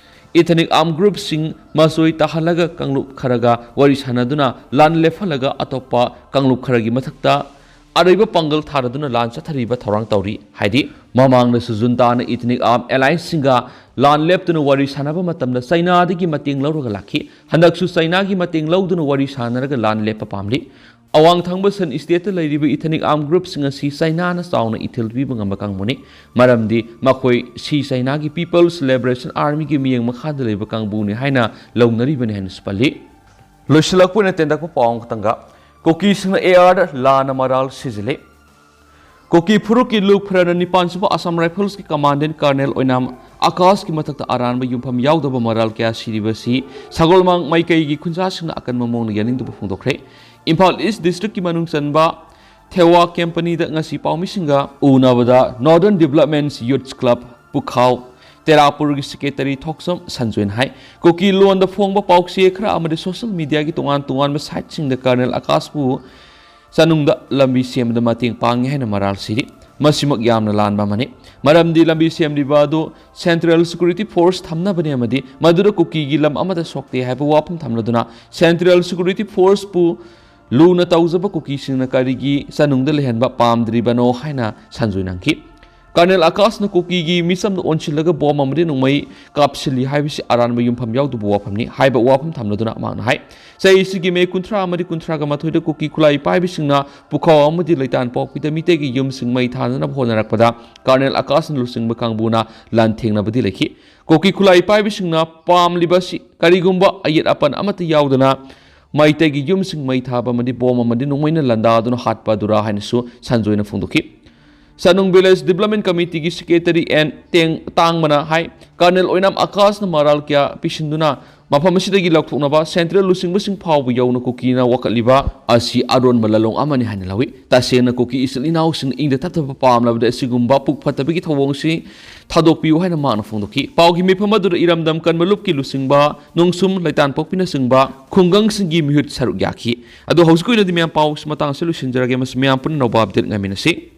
ꯏꯊꯅꯤꯛ ꯑꯥꯔꯝ ꯒ꯭ꯔꯨꯞꯁꯤꯡ ꯃꯆꯣꯏ ꯇꯥꯍꯜꯂꯒ ꯀꯥꯡꯂꯨꯞ ꯈꯔꯒ ꯋꯥꯔꯤ ꯁꯥꯟꯅꯗꯨꯅ ꯂꯥꯟ ꯂꯦꯞꯍꯜꯂꯒ ꯑꯇꯣꯞꯄ ꯀꯥꯡꯂꯨꯞ ꯈꯔꯒꯤ ꯃꯊꯛꯇ ꯑꯔꯩꯕ ꯄꯥꯡꯒꯜ ꯊꯥꯔꯗꯨꯅ ꯂꯥꯟ ꯆꯠꯊꯔꯤꯕ ꯊꯧꯔꯥꯡ ꯇꯧꯔꯤ꯫ ꯍꯥꯏꯗꯤ ꯃꯃꯥꯡꯗꯁꯨ ꯖꯨꯟꯇꯥꯅ ꯏꯊꯅꯤꯛ ꯑꯥꯔꯝ ꯑꯦꯂꯥꯏꯟꯁꯁꯤꯡꯒ ꯂꯥꯟ ꯂꯦꯞꯇꯨꯅ ꯋꯥꯔꯤ ꯁꯥꯟꯅꯕ ꯃꯇꯝꯗ ꯆꯥꯏꯅꯥꯗꯒꯤ ꯃꯇꯦꯡ ꯂꯧꯔꯒ ꯂꯥꯛꯈꯤ꯫ ꯍꯟꯗꯛꯁꯨ ꯆꯥꯏꯅꯥꯒꯤ ꯃꯇꯦꯡ ꯂꯧꯗꯨꯅ ꯋꯥꯔꯤ ꯁꯥꯟꯅꯔꯒ ꯂꯥꯟ ꯂꯦꯞꯄ ꯄꯥꯝꯂꯤ꯫ ꯑꯋꯥꯡ ꯊꯪꯕ ꯁꯟ ꯁ꯭ꯇꯦꯠꯇ ꯂꯩꯔꯤꯕ ꯏꯊꯅꯤꯛ ꯑꯥꯔꯝ ꯒ꯭ꯔꯨꯞꯁꯤꯡ ꯑꯁꯤ ꯆꯥꯏꯅꯥꯅ ꯆꯥꯎꯅ ꯏꯊꯤꯜ ꯄꯤꯕ ꯉꯝꯕ ꯀꯥꯡꯕꯨꯅꯤ꯫ ꯃꯔꯝꯗꯤ ꯃꯈꯣꯏ ꯁꯤ ꯆꯥꯏꯅꯥꯒꯤ ꯄꯤꯄꯜꯁ ꯂꯤꯕꯔꯦꯁꯟ ꯑꯥꯔꯃꯤꯒꯤ ꯃꯤꯠꯌꯦꯡ ꯃꯈꯥꯗ ꯂꯩꯕ ꯀꯥꯡꯕꯨꯅꯤ ꯍꯥꯏꯅ ꯂꯧꯅꯔꯤꯕꯅꯤ ꯍꯥꯏꯅꯁꯨ ꯄꯜꯂꯤ꯫ ꯂꯣꯏꯁꯤꯜꯂꯛꯄ ꯑꯣꯏꯅ ꯇꯦꯟꯇꯛꯄ ꯄꯥꯎ ꯑꯃꯈꯛꯇꯪꯒ, ꯀꯨꯀꯤꯁꯤꯡꯅ ꯑꯦ ꯑꯥꯔꯗ ꯂꯥꯟꯅ ꯃꯔꯥꯜ ꯁꯤꯖꯤꯜꯂꯤ꯫ ꯀꯨꯀꯤ ꯐꯨꯔꯨꯞꯀꯤ ꯂꯨꯞ ꯈꯔꯅ ꯅꯤꯄꯥꯟ ꯁꯨꯕ ꯑꯁꯥꯝ ꯔꯥꯏꯐꯜꯁꯀꯤ ꯀꯃꯥꯟꯗꯦꯟ ꯀꯔꯅꯦꯜ ꯑꯣꯏꯅꯥꯝ ꯑꯀꯥꯁꯀꯤ ꯃꯊꯛꯇ ꯑꯔꯥꯟꯕ ꯌꯨꯝꯐꯝ ꯌꯥꯎꯗꯕ ꯃꯔꯥꯜ ꯀꯌꯥ ꯁꯤꯔꯤꯕꯁꯤ ꯁꯒꯣꯜꯃꯥꯡ ꯃꯥꯏꯀꯩꯒꯤ ꯈꯨꯟꯖꯥꯁꯤꯡꯅ ꯑꯀꯟꯕ ꯃꯑꯣꯡꯗ ꯌꯥꯅꯤꯡꯗꯕ ꯐꯣꯡꯗꯣꯛꯈ꯭ꯔꯦ꯫ ꯏꯝꯐꯥꯜ ꯏꯁ ꯗꯤꯁꯇ꯭ꯔꯤꯛꯀꯤ ꯃꯅꯨꯡ ꯆꯟꯕ ꯊꯦꯋꯥ ꯀꯦꯝꯄꯅꯤꯗ ꯉꯁꯤ ꯄꯥꯎꯃꯤꯁꯤꯡꯒ ꯎꯅꯕꯗ ꯅꯣꯔꯗꯔꯟ ꯗꯤꯕꯂꯞꯃꯦꯟꯠꯁ ꯌꯨꯠꯁ ꯀ꯭ꯂꯕ ꯄꯨꯈꯥꯎ ꯇꯦꯔꯥꯄꯨꯔꯒꯤ ꯁꯦꯀ꯭ꯔꯦꯇꯔꯤ ꯊꯣꯛꯆꯝ ꯁꯟꯖꯣꯏꯅ ꯍꯥꯏ, ꯀꯨꯀꯤ ꯂꯣꯟꯗ ꯐꯣꯡꯕ ꯄꯥꯎꯆꯦ ꯈꯔ ꯑꯃꯗꯤ ꯁꯣꯁꯤꯌꯦꯜ ꯃꯤꯗꯤꯌꯥꯒꯤ ꯇꯣꯉꯥꯟ ꯇꯣꯉꯥꯟꯕ ꯁꯥꯏꯠꯁꯤꯡꯗ ꯀꯔꯅꯦꯜ ꯑꯀꯥꯁꯄꯨ ꯆꯅꯨꯡꯗ ꯂꯝꯕꯤ ꯁꯦꯝꯕꯗ ꯃꯇꯦꯡ ꯄꯥꯡꯉꯤ ꯍꯥꯏꯅ ꯃꯔꯥꯜ ꯁꯤꯔꯤ꯫ ꯃꯁꯤꯃꯛ ꯌꯥꯝꯅ ꯂꯥꯟꯕ ꯑꯃꯅꯤ꯫ ꯃꯔꯝꯗꯤ ꯂꯝꯕꯤ ꯁꯦꯝꯂꯤꯕ ꯑꯗꯨ ꯁꯦꯟꯇ꯭ꯔꯦꯜ ꯁꯦꯀ꯭ꯌꯨꯔꯤꯇꯤ ꯐꯣꯔꯁ ꯊꯝꯅꯕꯅꯤ ꯑꯃꯗꯤ ꯃꯗꯨꯗ ꯀꯨꯀꯤꯒꯤ ꯂꯝ ꯑꯃꯠꯇ ꯁꯣꯛꯇꯦ ꯍꯥꯏꯕ ꯋꯥꯐꯝ ꯊꯝꯂꯗꯨꯅ ꯁꯦꯟꯇ꯭ꯔꯦꯜ ꯁꯦꯀ꯭ꯌꯨꯔꯤꯇꯤ ꯐꯣꯔꯁꯄꯨ ꯂꯨꯅ ꯇꯧꯖꯕ ꯀꯨꯀꯤꯁꯤꯡꯅ ꯀꯔꯤꯒꯤ ꯆꯅꯨꯡꯗ ꯂꯩꯍꯟꯕ ꯄꯥꯝꯗ꯭ꯔꯤꯕꯅꯣ ꯍꯥꯏꯅ ꯁꯟꯖꯣꯏ ꯅꯪꯈꯤ꯫ ꯀꯔꯅꯦꯜ ꯑꯀꯥꯁꯅ ꯀꯨꯀꯤꯒꯤ ꯃꯤꯆꯝꯗ ꯑꯣꯟꯁꯤꯜꯂꯒ ꯕꯣꯝ ꯑꯃꯗꯤ ꯅꯣꯡꯃꯩ ꯀꯥꯞꯁꯤꯜꯂꯤ ꯍꯥꯏꯕꯁꯤ ꯑꯔꯥꯟꯕ ꯌꯨꯝꯐꯝ ꯌꯥꯎꯗꯕ ꯋꯥꯐꯝꯅꯤ ꯍꯥꯏꯕ ꯋꯥꯐꯝ ꯊꯝꯂꯗꯨꯅ ꯃꯍꯥꯛꯅ ꯍꯥꯏ, ꯆꯍꯤ ꯑꯁꯤꯒꯤ ꯃꯦ ꯀꯨꯟꯊ꯭ꯔꯥ ꯑꯃꯗꯤ ꯀꯨꯟꯊ꯭ꯔꯥꯒ ꯃꯥꯊꯣꯏꯗ ꯀꯨꯀꯤ ꯈꯨꯠꯂꯥꯏ ꯄꯥꯏꯕꯁꯤꯡꯅ ꯄꯨꯈꯥꯎ ꯑꯃꯗꯤ ꯂꯩꯇꯥꯟ ꯄꯣꯛꯄꯤꯗ ꯃꯤꯇꯩꯒꯤ ꯌꯨꯝꯁꯤꯡ ꯃꯩ ꯊꯥꯅꯅꯕ ꯍꯣꯠꯅꯔꯛꯄꯗ ꯀꯔꯅꯦꯜ ꯑꯀꯥꯁꯅ ꯂꯨꯆꯤꯡꯕ ꯀꯥꯡꯕꯨꯅ ꯂꯥꯟꯊꯦꯡꯅꯕꯗꯤ ꯂꯩꯈꯤ꯫ ꯀꯨꯀꯤ ꯈꯨꯠꯂꯥꯏ ꯄꯥꯏꯕꯁꯤꯡꯅ ꯄꯥꯝꯂꯤꯕ ꯑꯁꯤ ꯀꯔꯤꯒꯨꯝꯕ ꯑꯌꯦꯠ ꯑꯄꯟ ꯑꯃꯠꯇ ꯌꯥꯎꯗꯅ ꯃꯩꯇꯩꯒꯤ ꯌꯨꯝꯁꯤꯡ ꯃꯩ ꯊꯥꯕ ꯑꯃꯗꯤ ꯕꯣꯝ ꯑꯃꯗꯤ ꯅꯣꯡꯃꯩꯅ ꯂꯥꯟꯗꯥꯗꯨꯅ ꯍꯥꯠꯄ ꯑꯗꯨꯔꯥ ꯍꯥꯏꯅꯁꯨ ꯁꯟꯖꯣꯏꯅ ꯐꯣꯡꯗꯣꯛꯈꯤ꯫ ꯁꯅꯨꯡ ꯚꯤꯂꯦꯖ ꯗꯤꯕ꯭ꯂꯞꯃꯦꯟ ꯀꯃꯤꯇꯤꯒꯤ ꯁꯦꯀ꯭ꯔꯦꯇꯔꯤ ꯑꯦꯟ ꯇꯦꯡ ꯇꯥꯡꯕꯅ ꯍꯥꯏ, ꯀꯔꯅꯦꯜ ꯑꯣꯏꯅꯥꯝ ꯑꯀꯥꯁꯅ ꯃꯔꯥꯜ ꯀꯌꯥ ꯄꯤꯁꯤꯟꯗꯨꯅ ꯃꯐꯝ ꯑꯁꯤꯗꯒꯤ ꯂꯧꯊꯣꯛꯅꯕ ꯁꯦꯟꯇ꯭ꯔꯦꯜ ꯂꯨꯆꯤꯡꯕꯁꯤꯡ ꯐꯥꯎꯕ ꯌꯧꯅ ꯀꯨꯀꯤꯅ ꯋꯥꯀꯠꯂꯤꯕ ꯑꯁꯤ ꯑꯔꯣꯟꯕ ꯂꯂꯣꯡ ꯑꯃꯅꯤ ꯍꯥꯏꯅ ꯂꯧꯏ꯫ ꯇꯁꯦꯡꯅ ꯀꯨꯀꯤ ꯏꯆꯤꯜ ꯏꯅꯥꯎꯁꯤꯡꯅ ꯏꯪꯗ ꯇꯞꯇꯕ ꯄꯥꯝꯂꯕꯗꯤ ꯑꯁꯤꯒꯨꯝꯕ ꯄꯨꯛ ꯐꯠꯇꯕꯒꯤ ꯊꯧꯑꯣꯡꯁꯤ ꯊꯥꯗꯣꯛꯄꯤꯌꯨ ꯍꯥꯏꯅ ꯃꯍꯥꯛꯅ ꯐꯣꯡꯗꯣꯛꯈꯤ꯫ ꯄꯥꯎꯒꯤ ꯃꯤꯐꯝ ꯑꯗꯨꯗ ꯏꯔꯝꯗꯝ ꯀꯟꯕ ꯂꯨꯞꯀꯤ ꯂꯨꯆꯤꯡꯕ ꯅꯣꯡꯁꯨꯝ ꯂꯩꯇꯥꯟꯄꯣꯛꯄꯤꯅꯆꯤꯡꯕ ꯈꯨꯡꯒꯪꯁꯤꯡꯒꯤ ꯃꯤꯍꯨꯠ ꯁꯔꯨꯛ ꯌꯥꯈꯤ꯫ ꯑꯗꯣ ꯍꯧꯖꯤꯛꯀꯤ ꯑꯣꯏꯅꯗꯤ ꯃꯌꯥꯝ ꯄꯥꯎꯁꯤ ꯃꯇꯥꯡ ꯑꯁꯤ ꯂꯣꯏꯁꯤꯟꯖꯔꯒꯦ꯫ ꯃꯁꯤ ꯃꯌꯥꯝ ꯄꯨꯟꯅ ꯅꯧꯕ ꯑꯞꯗꯦꯠ ꯉꯥꯏꯃꯤꯟꯅꯁꯤ꯫